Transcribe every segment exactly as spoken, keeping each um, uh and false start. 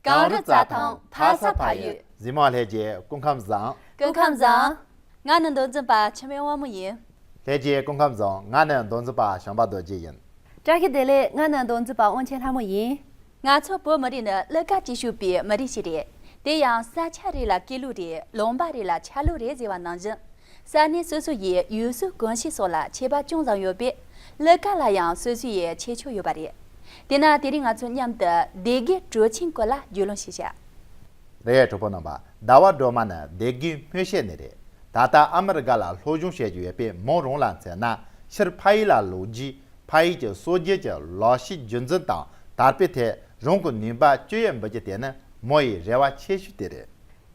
གངས་རི་རྩྭ་ཐང་ཕ་ས་ཕ་ཡུལ། གཟིགས་མོ་ལྷན་རྒྱས་སྐུ་ཁམས་བཟང་། སྐུ་ཁམས་བཟང་། ང་ནི་མདོ་འཛིན་པ་འཆི་མེད་དབང་མོ་ཡིན། ལྷན་རྒྱས་སྐུ་ཁམས་བཟང་། ང་ནི་མདོ་འཛིན་པ་བྱམས་པ་རྡོ་རྗེ་ཡིན། བཀྲ་ཤིས་བདེ་ལེགས། ང་ནི་མདོ་འཛིན་པ་དབང་ཆེན་ལྷ་མོ་ཡིན། ང་ཚོ་བོད་མི་རིགས་ནི་གླུ་གར་གྱིས་ཕྱུག་པའི་མི་རིགས་ཤིག་རེད། དེ་ཡང་ས་ཆ་རེ་ལ་སྐད་ལུགས་རེད། ལུང་པ་རེ་ལ་ཆ་ལུགས་རེད་ཟེར་བ་ནང་བཞིན། ས་གནས་སོ་སོ་ཡི་ཡུལ་སྲོལ་གོམས་གཤིས་སོགས་ལ་ཁྱད་པར་ཅུང་ཙམ་ཡོད་པས། གླུ་གར་ལ་ཡང་སོ་སོ་ཡི་ཁྱད་ཆོས་ཡོད་པ་རེད། དེས་ན་དེ་རིང་ང་ཚོ་མཉམ་དུ་སྡེ་དགེ་གྲོ་ཆེན་སྐོར་ལ་རྒྱུས་ལོན་ཞིག་བྱ། རེད། གྲོགས་པོ་རྣམ་པ། ཟླ་བ་སྒྲོལ་མ་ནི་སྡེ་དགེའི་སྨོས་བཤད་ནི་རེད། ད་ལྟ་ཨ་མི་རི་ཀ་ལ་སློབ་སྦྱོང་བྱེད་ཀྱི་ཡོད་པས། མོ་རང་ལ་མཚོན་ན་ཕྱིར་ཕ་ཡུལ་ལ་ལོག་རྗེས་ཕ་ཡུལ་གྱི་སྲོལ་རྒྱུན་གྱི་ལག་ཤེས་རྒྱུན་འཛིན་དང་དར་སྤེལ་ཐད་རང་གི་ནུས་པ་སྤྱོད་ཡུལ་འབུལ་རྒྱུ་དེ་ནི་མོ་ཡི་རེ་བ་ཆེ་ཤོས་དེ་རེད།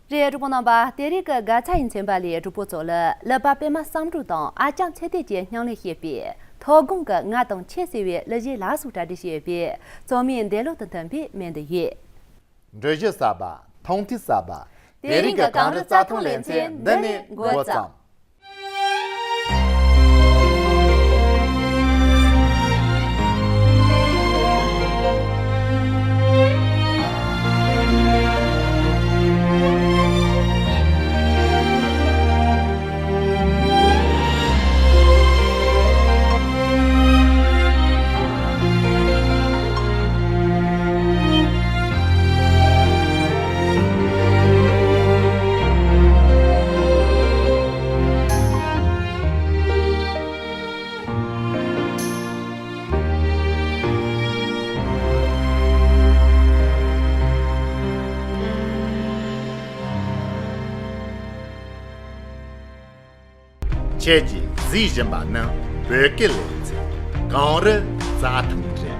རེད། གྲོགས་པོ་རྣམ་པ། དེ་རིང་གི་དགའ་ཚལ་ཡིན་ཚན་པ་ལས་གྲོགས་པོ་ཚོ་ལ་ཀླུ་པ་པད་མ་བསམ་གྲུབ་དང་ཨ་ལྕམ་ཚེ་བརྟན་གྱིས་སྙིང་ལས་བཤད་པའི་ཐོ་དགོང་གི་ང་དང་ཁྱེད་ཟེར་བའི་གླུ་གཞས་ལ་སོགས་གྲ་སྒྲིག་བྱས་ཡོད་པས། ཚང་མས་འདོད་བློ་དང་མཐུན་པའི་སྨོན་འདུན་ཡོད། འགྲུལ་བཞུད་གསར་པ། མཐོང་ཐོས་གསར་པ། དེ་རིང་གི་གངས་རི་རྩྭ་ཐང་ལེ་ཚན་འདི་ནས་འགོ་བརྩམས། ཁྱེད་ཀྱིས་གཟིགས་བཞིན་པ་ནི་བོད་སྐད་ལེ་ཚན་གངས་རི་རྩྭ་ཐང་རེད།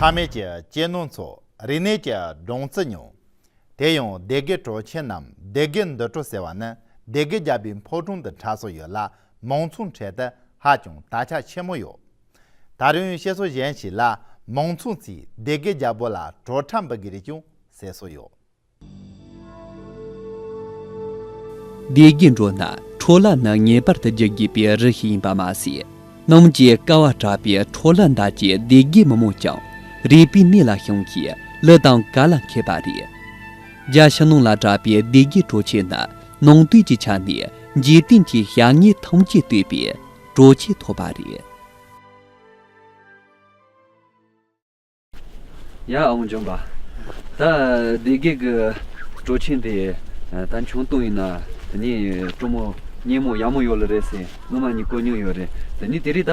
ཕ་མེས་ཀྱི་གཅེས་ནོར་འཚོ། རིག་གནས་ཀྱི་སྦྲང་རྩི་མྱོང་། དེ་ཡང་སྡེ་དགེ་གྲོ་ཆེན་ནམ་སྡེ་དགེ་འདུ་གྲོ་ཟེར་བ་ནི་སྡེ་དགེ་རྒྱལ་པོའི་ཕོ་བྲང་དུ་གྲགས་སུ་ཡོད་ལ། མང་ཚོགས་ཁྲོད་དུ་ཧ་ཅང་དར་ཁྱབ་ཆེན་མོ་ཡོད། ད་རུང་བཤད་སྲོལ་གཞན་ཞིག་ལ། མང་ཚོགས་ཚོས་སྡེ་དགེ་རྒྱལ་པོ་ལ་གྲོ་ཁྲབ་འབུལ་གྱི་རེད་ཀྱང་ཟེར་སྲོལ་ཡོད། སྡེ་དགེ་འགྲོ་ན་འཕྲོ་ལ་ནི་ངེས་པར་དུ་བརྒྱུད་དགོས་པའི་རི་ཞིག་ཡིན་པ་མ་ཟད། གནམ་གྱི་ཀ་བ་བཀྲ་བའི་འཕྲོ་ལ་འདབ་ཀྱི་སྡེ་དགེ་མི་མོ་ཀྱང་རུས་པའི་གནས་ལ་བྱུང་གིས་གླུ་དང་གར་ལ་མཁས་པ་རེད། རྒྱ་ཕྱི་ནང་ལ་གྲགས་པའི་སྡེ་དགེ་གྲོ་ཆེན་ནི་ནང་དོན་གྱི་ཆ་ནས་འཇིག་རྟེན་གྱི་བྱ་དངོས་ཐམས་ཅད་བསྟོད་པའི་གྲོ་ཆེན་ཐོབ་པ་རེད། ཡ། ཨ་མོ་འཇོམས་པ། ད་སྡེ་དགེ་གི་གྲོ་ཆེན་དེ་ད་ཆུང་དུས་ཡིན་ན་དེ་ནས་སྤྲོ་མོ་སྙན་མོ་ཡག་མོ་ཡོད་ལེ་རེད་ཟེར་སྔོན་མ་ནས་གོ་མྱོང་ཡོད་རེད། དེ་ནས་དེ་རིང་ད་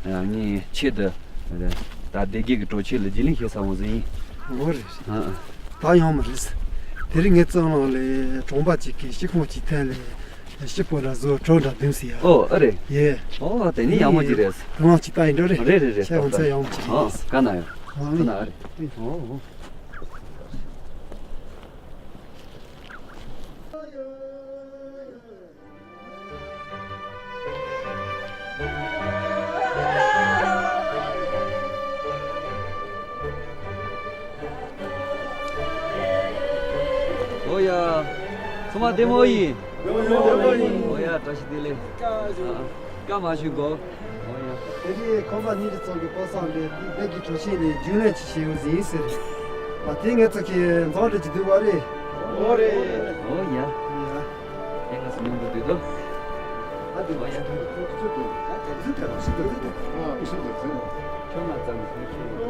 ངས་ཆེད་དུ་ད་སྡེ་དགེ་གི་གྲོ་ཆེན་ལ་རྒྱུས་ལོན་བྱེད་ས་འོང་ཟེར་ཡིན། འོ་རེད། ཨ་ཨ། ད་ཡོང་མི་རེད། དེ་རིང་ངའི་རྩིབ་ལོགས་ལ་གྲོང་པ་གཅིག་གིས་ཤི་ཁོང་གཅིག་ཐད་ལས། ཤི་པོ་ལ་བཟོ་གྲོ་འདྲ་བདུན་ཟེར་ཡ། ཨོ་ཨ་རེད། ཡེ། ཨོ་དེ་ནི་ཡག་མོ་ཅིག་རེད། དེ་མང་ཅིག་ལྟ་ཡིན་འགྲོ་རེད། རེད་རེད་རེད། ཤ་ཡོང་ཚད་ཡག་མོ་ཅིག་རེད། ཨོ་ག་ན་ཡོད། ཨོ་ག་ན་ཨ་རེད། ཨོ་ཨོ། ཨོ་ཡ། ཚང་མ་བདེ་མོ་ཡིན། ཨོ་ཡ། བཀྲ་ཤིས་བདེ་ལེགས། ཨ་ཨ། བཀའ་མ་ཞུ་གོ། ཨོ་ཡ། དེ་རིང་ཁོང་པ་གཉིས་ཀྱི་ཚོགས་ཀྱི་སྐོར་བསམ་པའི་དེ་བོད་ཀྱི་གྲོ་ཆེན་ནས་རྒྱུན་ལས་ཀྱི་བྱེད་ཡོད་ཟིན་ཟེར། ཨ་དེ་ངས་ཚོགས་ཀྱི་འཛོམས་རེ་ཀྱི་འདུག་བ་རེད། ཨོ་རེད། ཨོ་ཡ། ཨོ་ཡ། དེ་ང་སུ་མྱོང་གི་འདུག་དོ། ཨ་དེ་བ་ཡ། ཁྱོད་མ་ཙམ་ཁྱོད་ཁྱོད།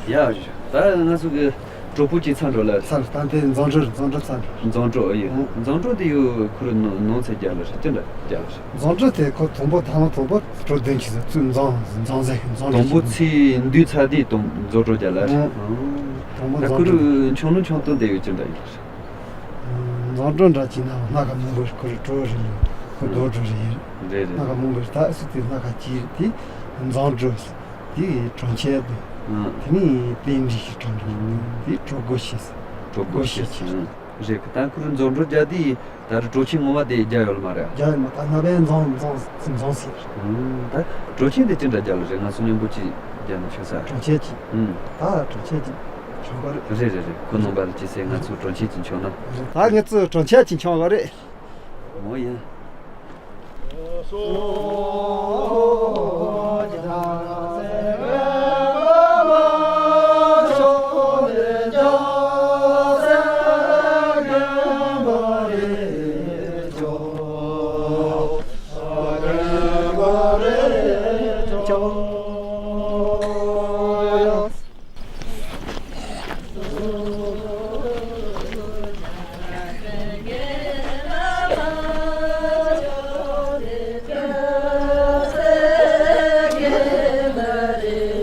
ཡ། ད་ང་ཚོ་གི་གྲོགས་པོ་གཅིག་ཚར་འགྲོ་ལ། ཚར། ད་དེ་འཛོམས་གྲོལ། འཛོམས་གྲོལ་ཚར་འགྲོ། འཛོམས་གྲོལ། ཨ་ཡོད། ཨང་། འཛོམས་གྲོལ་དེ་ཡོད། ཁོ་རང་ནང་ནང་ཚེ་རྒྱ་ལ་རེད། ཅི་འདྲ་རྒྱ་ལ་རེད། འཛོམས་གྲོལ་དེ་ཁོ་དང་པོ་ད་ལོ་དང་པོ་གྲོལ་དོན་གྱི་ཚུལ་འཛོམས་འཛོམས་ཟེར། འཛོམས་གྲོལ། དང་པོ་ཚེས་འདུས་ཚར་དུས་དང་འཛོམས་གྲོལ་རྒྱ་ལ་རེད། ཨང་། ཨང་། དང་པོ། ད་ཁོ་འཛོམས་གྲོལ། རང་ཆུང་ནང་ཆུང་དུས་དེ་ཡོད། ཅི་འདྲ་ཡོད་རེད། འཛོམས་གྲོལ་འདྲ་བྱས་ན་སྣ་ཁ་མང་པོ། ཁོ་རང་གྲོལ་རེད། ཁོ་རྡོ་གྲོལ་རེད། རེད་རེད། སྣ་ཁ་མང་པོ་རེད། ད་སུ་དེ་སྣ་ཁ་གཅིག་རེད། དེ་འཛོམས་གྲོལ། དེ་གྲོལ་ཆེན་དུ། ཨང་། དེ་ནས་རྟེན་འབྲེལ་ཞིག་གྲོལ་འགྲོ། དེ་གྲོལ་སྒོ་ཞེས། གྲོལ་སྒོ་ཞེས། ཨང་། རེད། ད་ཁོ་རང་འཛོམས་གྲོལ་རྒྱ་དེ་ད་རུང་གྲོལ་ཆེན་ངོ་མ་དེ་རྒྱ་ཡོད་ལ་མ་རེད། རྒྱ་ཡོད་མ། ད་སྔ་བས་འཛོམས་འཛོམས་འཛོམས་ཟེར། ཨང་། ད་གྲོལ་ཆེན་དེ་ཅི་འདྲ་རྒྱ་ལ་རེད། ང་ཚོ་མཉམ་པོ་གཅིག་རྒྱ་ནས་ཆོས་ས། གྲོལ་ཆེན་གཅིག། ཨང་། ད་གྲོལ་ཆེན་གཅིག་མཆོང་གི་རེད། རེད་རེད་རེད། ཁོ་ནང་པ་ལ་ཅི་ཟེར། ང་ཚོ་གྲོལ་ཆེན་གཅིག་མཆོང་ན། རེད། ད་ང་ཚོ་གྲོལ་ཆེན་གཅིག་མཆོང་གི་རེད། འོ་ཡ།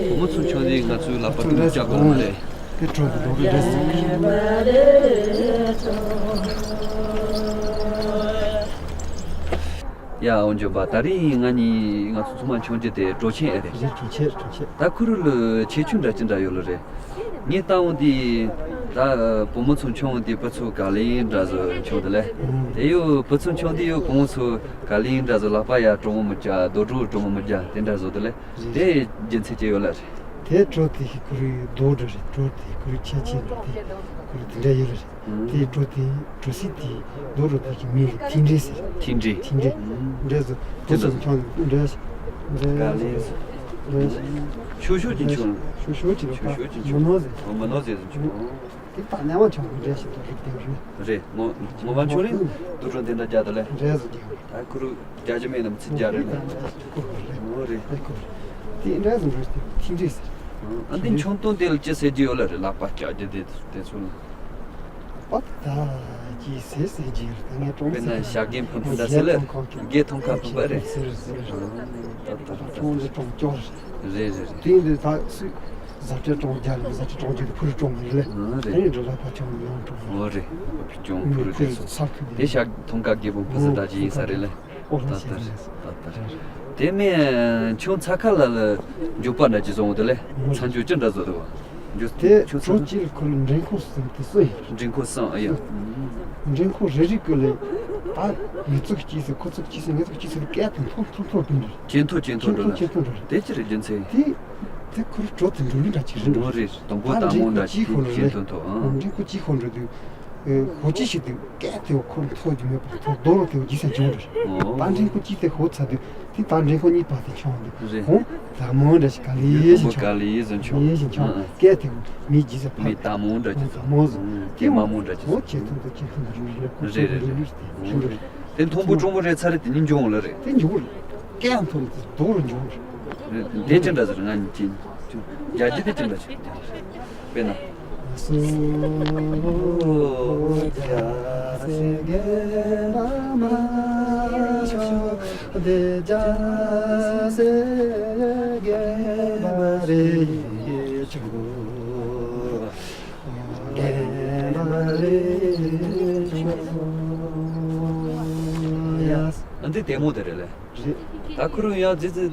བུ་མོ་ཚོ་མཆོང་དུས་ང་ཚོའི་ལག་པ་དུ་མ་བཅག་དགོས་མ་རེད། དེ་གྲོགས་པོ་རེད་ཟེར། ཡ། འོ་འཇོག་པ། ད་རིང་ང་གཉིས་ང་ཚོ་ཚང་མ་མཆོང་རྒྱུ་དེ་གྲོལ་ཆེན་ཨེ་རེད། རེད། གྲོལ་ཆེན། གྲོལ་ཆེན། ད་ཁུ་རུ་ལ་ཁྱད་ཆོས་འདྲ་ཅི་འདྲ་ཡོད་ལ་རེད། ངས་ལྟ་འོང་དུས་ད་བུ་མོ་ཚོ་མཆོང་འོང་དུས་བུ་ཚོ་ག་ལེ་འདྲ་བཟོ་མཆོང་དེ་ལས། དེ་ཡོད་བུ་ཚོ་མཆོང་དུས་ཡོད་བུ་མོ་ཚོ་ག་ལེ་འདྲ་བཟོ། ལག་པ་ཡ་གྲོང་མོ་མི་བྱ། རྡོ་གྲོགས་གྲོང་མོ་མི་བྱ། དེ་འདྲ་བཟོ་དེ་ལས། དེ་རྒྱུ་མཚན་ཅི་ཡོད་ལ་རེད། དེ་གྲོགས་དེ་ཁུ་རུའི་རྡོ་འདྲ་རེད། གྲོགས་དེ་ཁུ་རུའི་ཁྱད་ཆོས་འདྲ། དེ་ཁུ་རུ་དེ་འདྲ་ཡོད་ལ་རེད། དེའི་གྲོགས་དེ་གྲོགས་སྲིད་དེའི་རྡོ་རུ་དེ་གི་མིང་ལ་མཐིལ་འདྲེ་ཟེར། མཐིལ་འདྲེ། མཐིལ་འདྲེ། འདྲེ་ཟེར། དེ་ཚོ་མཆོང་འདྲེ། འདྲེ། ག་ལེ། འདྲེ། ཤོ་ཤོ་ཅིག་མཆོང་། ཤོ་ཤོ་ཅིག་ལ། ཤོ་ཤོ་ཅིག་མཆོང་། མི་ནོར་ཟེར། མི་ནོར་ཟེར་ཟེར་མཆོང་། དེ་ད་ཉ་མ་མཆོང་གི་འདྲེ་ཞིག་ཏུ་རིག་ལྡན་རེད། རེད། ངོ་ངོ་མ་མཆོང་རིང་དུ་འགྲོ་འདི་འདྲ་རྒྱག་ད་ལེ། འདྲེ་ཟེར་རྒྱག་ད་ཁུ་རུ་རྒྱ་ཇི་མེད་ནམ་ཚིག་རྒྱག་རེད་ལེ། འོ་རེད། དེ་འདྲ་ཟེར་འགྲོ་དེ་མཐིལ་འདྲེ་ཟེར། ཨ་འདི་མཆོང་སྟངས་དེ་ལ་ཅི་ཟེར་རྒྱུ་ཡོད་ལ་རེད། ལག་པ་བཀྱག་རྒྱུ་དེ་དེ་ཚོ་ལ། པ་ད་ཅི་ཟེར་ཟེར་རྒྱུ་ཡོད་ད་ངས་གྲོང་དཔེར་ན་ཟེར། ཞྭ་གི་འཕུར་འཕུར་འདྲ་ཟེར་ལ། རྒས་ཐོང་ཁ་འཕུར་འཕུར་རེད། ཟེར་ཟེར། ད་ད་ད་ད་ཁྱོང་འདི་གྲོང་སྐྱོར་རེད། རེད་རེད་རེད། དེ་འདི་ད་སུས་བཟའ་སྤྲད་གྲོང་རྒྱག་རེད། བཟའ་སྤྲད་གྲོང་རྒྱག་དེ་ཕུ་རུ་གྲོང་རེད་ལེ། ཨ་རེད། དེ་འདྲ་ལ་ཕ་ཆུང་ཡོང་གྲོང་། འོ་རེད། ཕུ་ཆུང་ཕུ་རུ་དེ་ཚོ། ས་ཁུལ་དེ་ཤག་ཐོང་ཁ་རྒད་པོ་ཕུ་ས་འདྲ་ཅིག་ཡིན་ས་རེད་ལེ། ཨོ་ད་ལྟ་རེད། ད་ལྟ་རེད། དེ་མིན་ཆུང་ཚ་ཁ་ལ་ལ་འཇུག་པ་འདྲ་ཅིག་བཟོ་འོང་དེ་ལེ། ཚ་འཇུག་ཅི་འདྲ་བཟོ་འདུག་བ། འཇུག་དེ་ཆུང་ཚ་ཁ་གྲོང་ཁྱེར་ཁོ་ལ་འབྲིང་ཁོག་གསུམ་དེ་སུ་ཡིན། འབྲིང་ཁོག་གསུམ། ཨ་ཡ། འབྲིང་ཁོག་རེ་རེ་ཀུན་ལས་ད་ངེད་ཚོ་གཅིག་ཟེར། ཁོ་ཚོ་གཅིག་ཟེར། ངེད་ཚོ་གཅིག་ཟེར། སྐད་དེ་མཐོ་མཐོ་མཐོ་དེ་འདྲ། ཇེ་མཐོ་ཇེ་མཐོ་འགྲོ་ལ། ཇེ་མཐོ་ཇེ་མཐོ་འགྲོ་ལ། དེ་ཅི་རེད་རྒྱུ་མཚན། དེ་དེ་ཁོ་རང་གྲོགས་དེ་འགྲོ་ལུགས་འདྲ་ཅིག་རེད་འགྲོ། འོ་རེད། དང་པོ་ད་དང་མོ་འདྲ་ཅིག་ཇེ་མཐོ་འགྲོ་ལ། འགྲིག་ཁོ་ཅིག་ཁོ་འགྲོ་དུས། ཨེ། ཁོ་ཅིག་ཞིག་དུས་སྐད་དེ་ཁོ་མཐོ་རྒྱུ་མེད་པ་མཐོ་རྡོ་རུ་དེ་ཇི་སེ་བྱུང་རེད། ཨོ། ད་འབྲིང་ཁོ་ཅིག་དེ་ཁོ་ཚ་དུས་དེ་ད་འབྲིང་ཁོ་གཉིས་པ་དེ་མཆོང་དུས། རེད། ཁོང་ད་མོ་འདྲ་ཞིག་ག་ལེ་ཡེ་ཞིག་མཆོང་། ག་ལེ་ཡེ་ཞིག་མཆོང་། ཡེ་ཞིག་མཆོང་། ཨ། སྐད་དེ་ཁོ་མི་ཇི་སེ་ཕར། མི་ད་མོ་འདྲ་ཅིག་ད་མོ་ཟེར། ཨ། སྐད་མ་མོ་འདྲ་ཅིག་ཁོ་ཇེ་མཐོ་འགྲོ་ཇེ་མཐོ་འགྲོ་རེད། རེད་རེད་རེད། འོ་རེད། དེ་མཐོན་པོ་གྲོང་པོ་རེད་ཚ་རེད། དེ་ནི་འབྱུང་ལ་རེད། དེ་འབྱུང་རེད། སྐད་མཐོ་རུ་རྡོ་རུ་འབྱུང་རེད། དེ་ཅི་འདྲ་ཟེར། ང་གཉིས་ཀྱིས་རྒྱ་སྐད་དེ་ཅི་འདྲ་ཟེར། དཔེར་ན། སུ་རྒྱ་སེ་གེ་མ་མ་ཤོ་དེ་རྒྱ་སེ་གེ་མ་རེ་ཆུ་གེ་མ་རེ་ཆུ། ཡ། ཨ་འདི་ལྟད་མོ་དེ་རེད་ལེ། རེད། ད་ཁོ་རང་ཡང་ཙི་ཙི་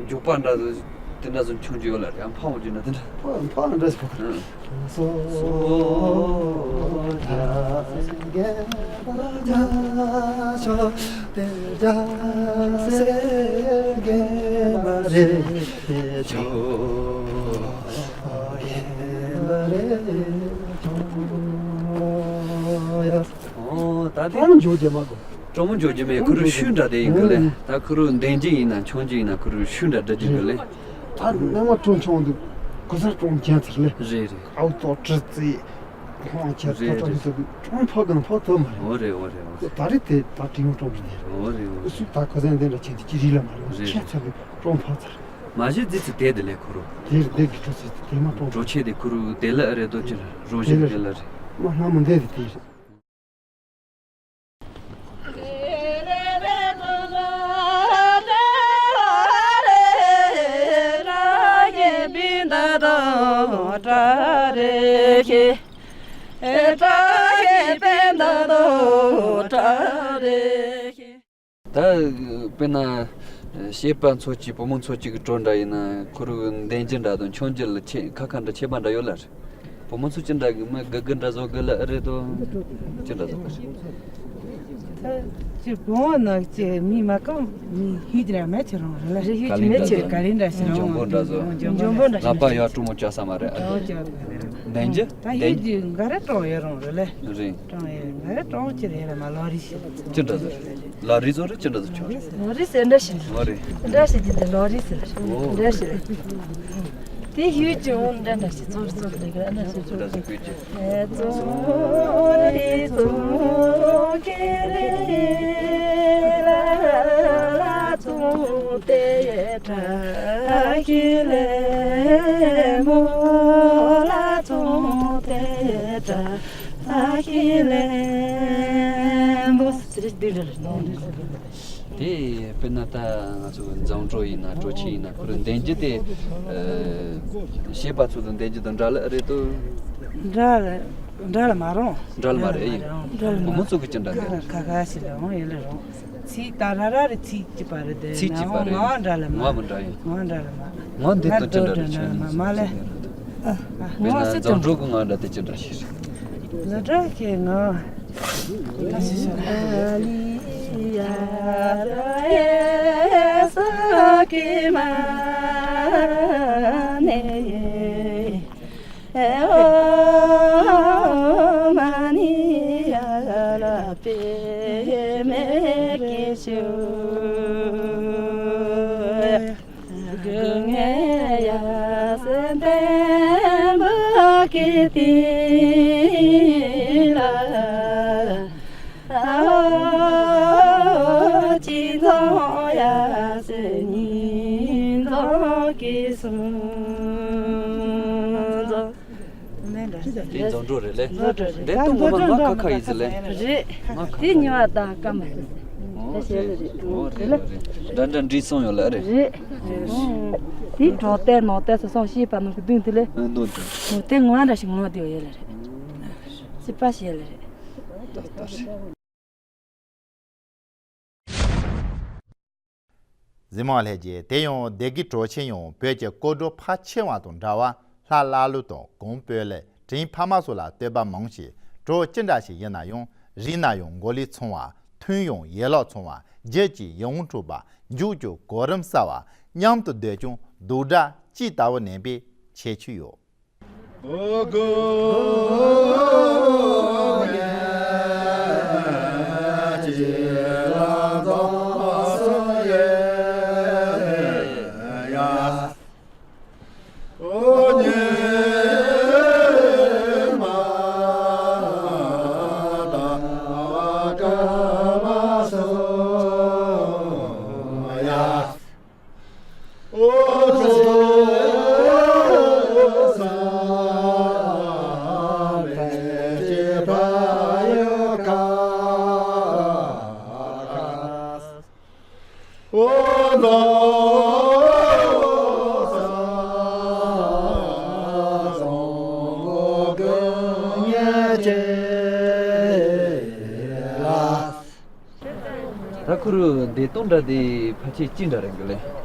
འཇུག་པ་འདྲ་ཟིག་དེ་འདྲ་ཟིག་མཆོང་རྒྱུ་ཡོད་ལ། ཡང་འཕང་འོང་རྒྱུ་ན་དེ་འདྲ། འཕང་འཕང་འདྲ་ཟིག་ཕོག་གི། ཨང་། སོ་རྒྱ་རྒྱ་ཤོ་དེ་རྒྱ་སེ་གེ་མ་རེ་ཆོ་གེ་མ་རེ་ཆོ། ཡ། ཨོ་ད་དེ། འཕང་འཇུག་རྒྱུ་མ་གོ། གྲོང་མོ་འཇོག་རྒྱུ་མེད། ཁུ་རུ་ཤུལ་འདྲ་དེ་ཡིན་གི་ལེ། ད་ཁུ་རུ་འདེང་རྒྱུ་ཡིན་ན་མཆོང་རྒྱུ་ཡིན་ན་ཁུ་རུ་ཤུལ་འདྲ་འདྲ་རྒྱུ་གི་ལེ། ད་སྣང་བ་གྲོང་ཆུང་འདུག་གོ་ས་གྲོང་ཁྱེར་ཚར་ལེ། རེད་རེད། ཨའུ་ཏོ་ཀྲི་ཙི། ཁོང་ཁྱེད་རེད། ཐོ་ཐོ་མི་ཐུབ་ཀྲོང་ཕག་གི་ཕག་ཐོབ་མ་རེད། འོ་རེད། འོ་རེད། འོ་རེད། ད་རེས་དེ་ད་དྲིན་ཀྲོང་གི་ནས་རེད། འོ་རེད། འོ་རེད། སུ་ད་ཁ་སང་དེ་འདྲ་བྱས་དེ་ཅི་རིགས་ལ་མ་རེད། རེད། ཁྱེད་ཚ་གི་ཀྲོང་ཕག་ཚར། མ་གཞི་རྫི་ཚི་དེ་དེ་ལས་ཁུ་རུ། དེ་རེད། དེ་གི་ཁྲོ་ཚི་དེ་མ་ཀྲོང་གྲོ་ཆེ་དེ་ཁུ་རུ་དེ་ལ་ཨ་རེད་དོ་ཅི་རེད། རོ་བཞིན་དེ་ལ་རེད། མ་སྣང་མི་འདས་དེ་དེ་རེད། ད་དཔེར་ན་བཤད་པ་ཚོ་གཅིག་བུ་མོ་ཚོ་གཅིག་གི་གྲོགས་འདྲ་ཡིན་ན་ཁོ་རུ་འདན་རྒྱུ་འདྲ་དང་མཆོང་རྒྱུ་ལ་ཁ་ཁ་འདྲ་ཁྱད་པར་འདྲ་ཡོད་ལ། བུ་མོ་ཚོ་ཅི་འདྲ་གི་མི་དགའ་དགའ་འདྲ་བཟོ་དགོས་ལ་ཨེ་རེད་དོ། ཅི་འདྲ་བཟོ་དགོས་རེད། ད་ཅི་བུ་མོ་ནང་ཅི་མི་མ་གང་མི་ཧུད་ར་མེད་ཆེ་རང་རེད་ལ། རེ་ཧུད་ཀྱི་མེད་ཆེ་ག་རེ་འདྲ་ཞིག་རང་འཇོན་པོ་འདྲ་བཟོ། འཇོན་པོ་འདྲ་ཞིག་ལག་པ་ཡར་སྤྲོ་མོ་བཅག་ས་མ་རེད། ཨོ་ཅག་འདན་རྒྱུ་ད་ཧུད་ཀྱི་འགའ་རེ་གྲོང་ཡོད་རང་རེད་ལ། རེད། གྲོང་ཡོད་འགའ་རེ་གྲོང་ཅི་རེད་ལ་མ་ལོ་རེ་ཞིག་ཅི་འདྲ་བཟོ་རེད། ལ་རི་བཟོ་རེད། ཅི་འདྲ་བཟོ་ཆོག་རེད། ལོ་རེ་ཟེར་འདྲ་ཞིག་འོ་རེད། འདྲ་ཞིག་གི་འདི་ལོ་རེ་ཟེར། ཨོ། འདྲ་ཞིག་རེད། དེ་ཡུལ་གྱི་འོང་འདྲ་འདྲ་ཞིག་ཚོར་ཚོར་ལེ་ག་འདྲ་ཞིག་ཚོར། འདྲ་ཞིག་ཀུན་གྱི། ཨེ་ཚོར་རེ་ཚོར་ཀེ་རེ་ལ་ལ་ཚོར་དེ་ཡེ་དྲ་ཀེ་ལེ་མོ་ལ་ཚོར་དེ་དྲ་ཀེ་ལེ་མོ། དེ་དེ་དཔེར་ན་ད་ང་ཚོ་འཛམ་གྲོགས་ཡིན་ན་གྲོགས་ཆེ་ཡིན་ན་ཁོ་རང་འདན་རྒྱུ་དེ། ཨ། བཤད་པ་ཚོ་དང་འདན་རྒྱུ་དང་འདྲ་ལ་རེད་དོ། འདྲ་ལ་འདྲ་ལ་མ་རུང་། འདྲ་ལ་མ་རེད་ཡིན། འདྲ་ལ་མ་རུང་། བུ་མོ་ཚོ་གི་ཅི་འདྲ་འདུག་ཁ་ཁ་ཞིག་ལ་འོང་ཡོད་ལ་རུང་། ཚིག་ད་ར་ར་རེ་ཚིག་གཅིག་པ་རེད་དེ། ཚིག་གཅིག་པ་རེད། ང་འདྲ་ལ་མ། ང་མི་འདྲ་ཡིན། ང་འདྲ་ལ་མ། ང་འདི་ལྟ་ཅི་འདྲ་རེད་ཅི་མ་ལས། ཨ། དཔེར་ན་འཛམ་གྲོགས་ཀྱི་ང་འདྲ་དེ་ཅི་འདྲ་ཞིག་རེད། ལ་དྲག་གི་ང་། ཨ་ལི་ཡ་ར་ཡེ་ས་ཀི་མ་ནེ་ཨེ་ཨོ་མ་ནི་ཡ་ལ་པེ་མེ་ཀི་ཤུ། གུ་ངེ་ཡ་སེ་ཏེན་བ་ཀི་ཏི་ལ། ཨ་ཅི་ཛོ་ཡ་སེ་ཉི་ཛོ་ཀི་སུ་ཛོ། དེ་རྫོང་འགྲོ་རེད་ལེ། རྫོང་འགྲོ་རེད། དེ་ཏུ་ངོ་མ་ང་ཁ་ཁ་ཡིན་ཟེར་ལེ། རེད། ང་ཁ་ཁ། དེ་ཉི་བ་དང་སྐར་མ་ཟེར། ཨོ་ད་ཞེས་ལེ་རེད། ཨོ་རེད་རེད། འདྲ་འདྲ་འདྲིས་སོང་ཡོད་ལེ་རེད། རེད། དེ་གྲོགས་གཏེར་ནོར་གཏེར་སོགས་སོགས་ཤེས་པ་ནང་གི་བདུན་དེ་ལེ། ཨ་འདུག་འདུག་ཨོ་དེ་ངོ་མ་འདྲ་ཞིག་ངོ་དེ་ཡོད་ལེ་རེད། ཅི་པ་ཞེས་ལེ་རེད། ད་ད་རེད། གཟིགས་མོ་ལྷན་རྒྱས། དེ་ཡང་སྡེ་དགེ་གྲོགས་ཆེན་ཡང་བོད་ཀྱི་སྐོར་བྲོ་ཕལ་ཆེ་བ་དང་འདྲ་བར་ལྷ་ཀླ་ཀློ་དང་གུང་སྤོས་ལས་དྲིན་ཕ་མ་སོགས་ལ་བསྟོད་པ་མང་ཞིང་བྲོ་ཅི་འདྲ་ཞིག་ཡིན་ན་ཡང་རིགས་ན་ཡང་མགོ་ལས་ཚང་བ། ཐོན་ཡང་ཡན་ལག་ཚང་བ། རྒྱུད་ཀྱི་ཡིད་འོང་འཕྲོག་པ། མཇུག་ཀྱང་གོ་རིམ་གསལ་བ། མཉམ་དུ་སྡོད་ཀྱང་སྡུག་སྒྲ་ཅི་ལྟ་བུ་ནན་པའི་ཁྱད་ཆོས་ཡོད། ད་ཁུ་རུ་འདི་སྟོང་འདྲ་འདི་ཕལ་ཆེར་གཅིག་འདྲ་རེད་གི་ལེ།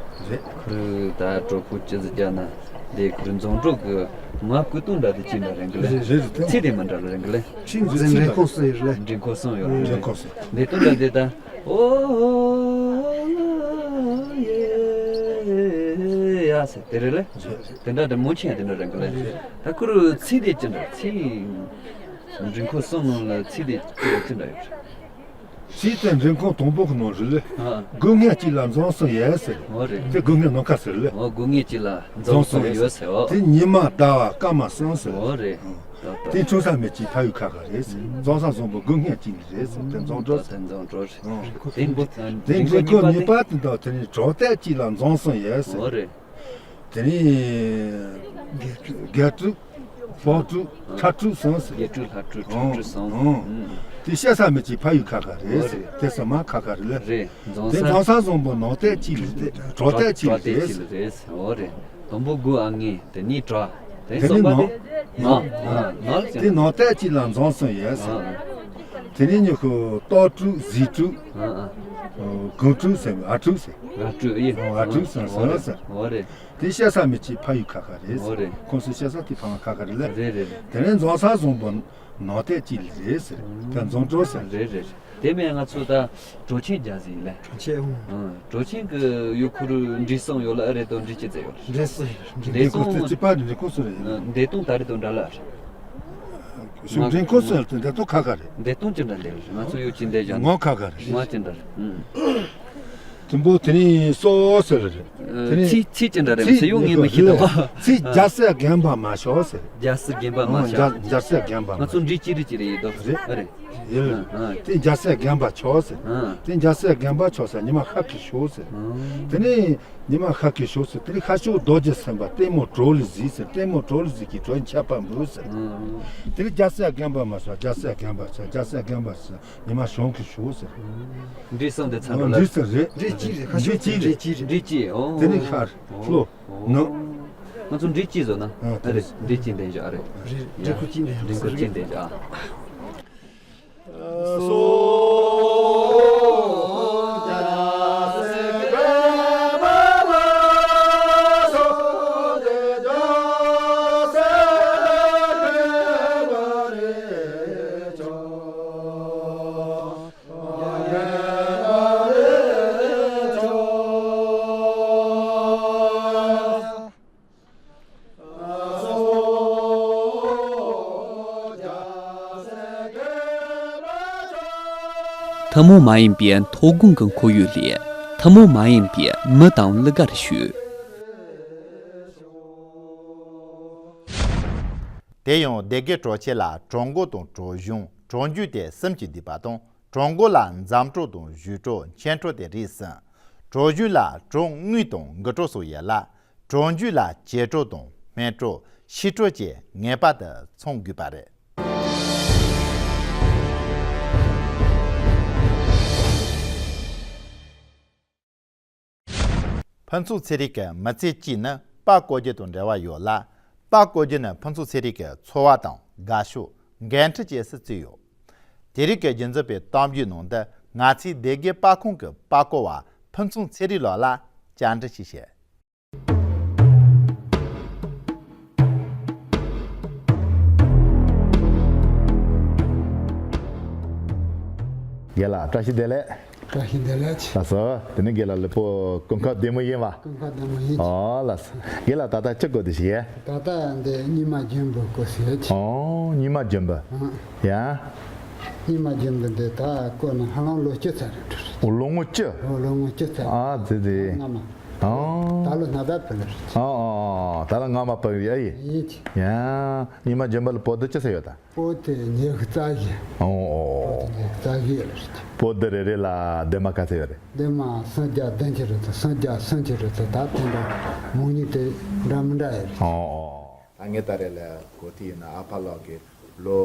རེད། ཁུ་རུ་ད་གྲོགས་པོ་ཅི་ཟེར་རྒྱ་ན་འདི་ཁུ་རུ་རྫོང་གྲོགས་ཀྱི་ང་སྐུ་སྟོང་འདྲ་འདི་གཅིག་འདྲ་རེད་གི་ལེ། རེད་རེད་རེད། ཚིག་དེ་མི་འདྲ་རེད་གི་ལེ། ཁྲིམས་ཀྱི་ཚིག་འདྲ་ཁོངས་སུ་ཡོད་རེད། འདྲིས་ཁོངས་སུ་ཡོད་རེད། འདྲིས་ཁོངས་སུ། འདི་སྟོང་འདྲ་འདི་ད་ཨོ་ཡེ་ཡ་ཟེར་དེ་རེད་ལེ། དེ་འདྲ་དེ་མོ་ཆེན་དེ་འདྲ་རེད་གི་ལེ། ད་ཁུ་རུ་ཚིག་དེ་ཅི་འདྲ་ཚིག་འདྲིས་ཁོངས་སུ་ལ་ཚིག་དེ་ཅི་འདྲ་ཡོད་རེད། ཞེས་དེ་འབྲི་ཁུངས་དང་པོ་གི་ནང་རེད་ལེ། ཨ། དགུ་ངེད་གཅིག་ལ་འཛོམས་སོང་ཡོད་ཟེར། འོ་རེད། དེ་དགུ་ངེད་ནང་ཁ་ཟེར་ལེ། འོ་དགུ་ངེད་གཅིག་ལ་འཛོམས་སོང་ཡོད་ཟེར། འོ། དེ་ཉི་མ་ཟླ་བ་སྐར་མ་གསུམ་ཟེར། འོ་རེད། ཨ། ད་ད། དེ་འཁྲུངས་ས་མི་གཅིག་ཕ་ཡུལ་ཁ་ཁ་རེད་ཟེར། འཛོམས་ས་བཟང་པོ་དགུ་ངེད་གཅིག་ལ་རེད་ཟེར། དེ་འཛོམས་འགྲོ་ཟེར། དེ་འཛོམས་འགྲོ་ཟེར། ཨ། དེ་འབྲི་ཁུངས་གཉིས་པ་དེ་དང་དེ་ནི་གྲོགས་དེ་གཅིག་ལ་འཛོམས་སོང་ཡོད་ཟེར། འོ་རེད། དེ་ནས་རྒྱ་ཕྲུག་ཕོ་ཕྲུག་ཁྲ་ཕྲུག་སོང་ཟེར། རྒྱ་ཕྲུག་ལྷ་ཕྲུག་ཁྲ་ཕྲུག་སོང་། ཨང་། ཨང་། དེ་བཤད་ས་མི་གཅིག་ཕ་ཡུལ་ཁ་ཁ་རེད་ཟེར། འོ་རེད། དེ་ས་མ་ཁ་ཁ་རེད་ལེ། རེད། འཛོམས་ས། དེ་འཛོམས་ས་བཟང་པོ་ནང་བསྟན་གཅིག་ལ་རེད། གྲོགས་དེ་གཅིག་ལ་རེད་ཟེར། འོ་རེད། དང་པོ་དགུ། ཨ་ངེ་དེ་ནས་དྲུག་དེ་གསུམ་པ་དེ་ནག་ནག་ལ་དེ་ནང་བསྟན་གཅིག་ལ་འཛོམས་སོང་ཡོད་ཟེར། ཨ། དེ་ནས་ཉི་ཤུ་སྟག་ཕྲུག་གཟིག་ཕྲུག་ཨ་ཨ། གངས་ཕྲུག་ཟེར། ཨ་ཕྲུག་ཟེར། ཨ་ཕྲུག་ཡིན། ཨ་ཕྲུག་ཟེར་སོང་ཟེར། འོ་རེད། དེ་བཤད་ས་མི་གཅིག་ཕ་ཡུལ་ཁ་ཁ་རེད་ཟེར། འོ་རེད། ཁོང་ཚོ་བཤད་ས་དེ་ཕ་མ་ཁ་ཁ་རེད་ལེ། རེད་རེད་རེད། དེ་ནས་འཛོམས་ས་བཟང་པོ་ནང་བསྟན་གཅིག་ལ་རེད་ཟེར། དེ་འཛོམས་འགྲོ་ཟེར། རེད་རེད་རེད། དེ་མིན་ང་ཚོ་ད་གྲོ་ཆེན་རྒྱ་ཟིག་ལེ། གྲོ་ཆེན། ཨང་། གྲོ་ཆེན་གི་ཡུལ་ཁུར་འབྲི་སྲོང་ཡོད་ལ་ཨ་རེད་དོ། འབྲི་ཅི་ཙེ་ཡོད་ལ། འབྲི་སྲོང་ཡོད། འབྲི་སྲོང་། ཁོ་ཚོ་རྩིས་པ་འབྲི་ཁོ་ཚོ་རེད། ཨ། འདས་སྟོང་ད་རེད་དོ་འདྲ་ལ་ཨ་རེད། ཞུ་འབྲི་ཁོ་ཚོ་ཡོད་དོ། འདས་སྟོང་ཁ་ཁ་རེད། འདས་སྟོང་ཅི་འདྲ་འདས་རེད། ང་ཚོ་ཡོད་ཅི་འདས་བཞག་ང་ཁ་ཁ་རེད། ང་ཅི་འདྲ་རེད། ཨང་། དུམ་བུ་དེ་ནས་སོ་ཟེར་རེད། དེ་ནས་ཚིག་ཚིག་ཅི་འདྲ་རེད། ཚིག་ཡོད་ངས་མི་ཤེས་དོ། ཚིག་རྒྱལ་སྲས་རྒན་པ་མ་ཤོག་ཟེར། རྒྱལ་སྲས་རྒན་པ་མ་ཤོག་རྒྱལ་སྲས་རྒན་པ་མ་ང་ཚོ་འབྲི་ཅི་རེད་ཅི་རེད་ཡིན་དོ། རེད། ཨ་རེད། ཡིན། ཨ་ཨ། དེ་རྒྱལ་སྲས་རྒན་པ་མཆོག་ཟེར། ཨ། དེ་རྒྱལ་སྲས་རྒན་པ་མཆོག་ཟེར། ཉི་མ་ཤར་གི་ཤོག་ཟེར། ཨ། དེ་ནས་ཉི་མ་ཤར་གི་ཤོག་ཟེར། དེ་ནས་ཤར་ཕྱོགས་རྡོ་རྗེ་སེམས་དཔའ་ལྟད་མོ་གྲོགས་ལ་གཟིགས་ཟེར། ལྟད་མོ་གྲོགས་ལ་གཟིགས་ཀྱི་གྲོགས་འཆད་པ་འབུལ་ཟེར། ཨ། དེ་ནས་རྒྱལ་སྲས་རྒན་པ་མ་ཟེར། རྒྱལ་སྲས་རྒན་པ་ཟེར། རྒྱལ་སྲས་རྒན་པ་ཟེར། ཉི་མ་ཤར་གི་ཤོག་ཟེར། འབྲི་སྲོང་དེ་ཚང་འགྲོ་ལ། འབྲི་སྲོང་རེད། འབྲི་གཅིག་རེད། ཤར་ཕྱོགས་འབྲི་གཅིག་རེད། འབྲི་གཅིག་ཨོ། དེ་ནས་ཤར་ལྷོ་ནུབ། ང་ཚོ་འབྲི་གཅིག་བཟོ་ན། ཨ་རེད། འབྲི་གཅིག་འདེན་བཞག་ཨ་རེད། རེད། འབྲི་ཁུ་གཅིག་འདེན་བཞག་འབྲི་ཁུ་གཅིག་འདེན་བཞག་ཐུན་མོང་མ་ཡིན་པའི་ཐོག་ཁོངས་ཀྱི་ཁོར་ཡུག་ལས་ཐུན་མོང་མ་ཡིན་པའི་མི་དང་ལི་གར་ཞུས། དེ་ཡང་སྡེ་དགེ་གྲོ་ཆེན་ལ་གྲོ་མགོ་དང་གྲོ་གཞོང་གྲོ་འགྱུར་ཏེ་གསུམ་གྱིས་བསྡུས་པ་དང་། གྲོ་མགོ་ལ་འཛམ་གྲོ་དང་བཞུགས་གྲོ་མཆན་གྲོ་སྟེ་རིགས་གསུམ། གྲོ་གཞོང་ལ་གྲོ་དངུལ་དང་མགུལ་གྲོ་སོགས་ཡོད་ལ། གྲོ་འགྱུར་ལ་བྱད་གྲོ་དང་སྨན་གྲོ་ཕྱི་གྲོ་བཅས་ངེས་པར་དུ་ཚང་དགོས་པ་རེད། ཕུན་ཚོགས་ཚེ་རིང་གི་མི་ཚེ་གཅིག་ནི་པར་བརྐོ་རྒྱུ་དང་འབྲེལ་བ་ཡོད་ལ། པར་བརྐོ་རྒྱུ་ནི་ཕུན་ཚོགས་ཚེ་རིང་གི་འཚོ་བ་དང་དགའ་ཕྱོགས་འགན་འཁྲི་བཅས་སུ་བརྩིས་ཡོད། དེ་རིང་གི་རྒྱུན་འཛིན་པའི་གཏམ་རྒྱུད་ནང་དུ་ང་ཚོའི་སྡེ་དགེ་པར་ཁང་གི་པར་བརྐོ་བ་ཕུན་ཚོགས་ཚེ་རིང་ལགས་ལ་བཅར་འདྲི་ཞིག་བྱས། རྒན་ལགས་བཀྲ་ཤིས་བདེ་ལེགས། བཀྲ་ཤིས་བདེ་ལེགས། ལགས་སོ། དེ་ནི་རྒན་ལགས་ལུས་པོ་སྐུ་ཁམས་བདེ་མོ་ཡིན་པ། སྐུ་ཁམས་བདེ་མོ་ཡིན། ཨོ་ལགས་སོ། རྒན་ལགས་ད་ལྟ་ཅི་བརྐོ་བསྡད་ཤག་ཡ། ད་ལྟ་འདི་རྙིང་མ་རྒྱུན་པར་བརྐོ་ཟེར་ཡ་ཅིག་ཨོ་རྙིང་མ་རྒྱུན་པར། ཨང་། ཡ། རྙིང་མ་རྒྱུན་པར་འདི་ད་བརྐོས་ནས་ཧ་ལམ་ལོ་བཅུ་ཚར་རེད། ཨོ་ལོ་ངོ་བཅུ། ཨོ་ལོ་ངོ་བཅུ་ཚར། ཨ་ཙི་ཙི། སྔ་མ། ཨང་། ད་ལོ་སྔ་ཟླ་བུད་ལ་རེད། ཨང་ཨང་ཨང་། ད་ལོ་སྔ་མ་བུད་ཡ་ཡིན། ཡིན་ཅི། ཡ། རྙིང་མ་རྒྱུན་པར་ལ་པོ་ཏི་ཅི་ཟེར་ཡོད་ད། པོ་ཏི་ཉི་ཤུ་རྩ་བཞི། ཨོ་ཨོ། པོ་ཏི་ཉི་ཤུ་རྩ་བཞི་ལ་རེད། པོ་ཏི་རེ་རེ་ལ་ལྡེབ་མ་ག་ཚོད་ཡོད་རེད། ལྡེབ་མ་སུམ་བརྒྱ་བདུན་ཅུ་རེད་ཚོ། སུམ་བརྒྱ་སུམ་ཅུ་རེད་ཚོ། ད་དེ་འདྲ་མང་ཉུང་དེ་འདྲ་མི་འདྲ་ཡོད་རེད། ཨོ་ཨོ། ད་ངས་ད་རེས་ལ་གོ་ཐིག་ཡིན་ན་ཨ་ཕ་ལགས་ཀྱི་ལོ།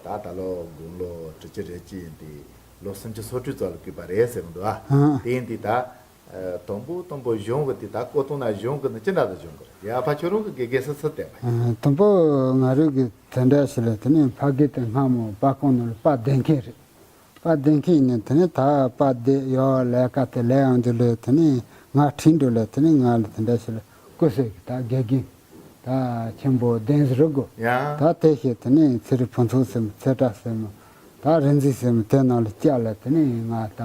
ད་ད་ལོ་དགུང་ལོ་དྲུག་ཅུ་རེ་གཅིག་ཡིན་ཏེ་ལོ་སུམ་ཅུ་སོ་དྲུག་ཙམ་ལ་བརྐོས་པ་རེད་ཟེར་གི་འདུག་ཨ། ཨང་། དེ་ཡིན་ཏེ་ད། ཨ། དང་པོ་དང་པོ་གཞུང་གི་དེ་ད་བརྐོ་སྟངས་ན་གཞུང་གི་ནི་ཅི་འདྲ་ལ་གཞུང་གི་རེད། ཡ་ཕ་ཁྱོད་རང་གི་དགེ་རྒན་སུ་སུ་བསྟེན་པ་ཡིན། ཨ། དང་པོ་ང་རང་གི་དེ་འདྲ་ཞིག་ལ་དེ་ནས་ཕ་གི་དེ་སྔ་མོ་པར་ཁང་ནང་ལ་པར་འདེབས་མཁན་རེད། པར་འདེབས་མཁན་ཡིན་ནས་དེ་ནས་ད་པར་འདེབས་ཡོད་ལས་ཀ་དེ་ལས་ཡོང་དུས་ལ་དེ་ནས་ང་ཁྲིད་འགྲོ་ལ་དེ་ནས་ང་ལ་དེ་འདྲ་ཞིག་ལ་བརྐོ་ཟེར་གི་ད་དགེ་རྒན། ད་ཆེན་པོ་གདན་ཟུར་དགོས། ཡ། ད་དེ་བྱས་དེ་ནས་ཚེ་རིང་ཕུན་ཚོགས་ཟེར་མོ་ཚེ་བཀྲ་ཟེར་མོ། ད་རིག་འཛིན་ཟེར་མོ་དེ་ནང་ལ་བཅར་ལ་དེ་ནས་ང་ད་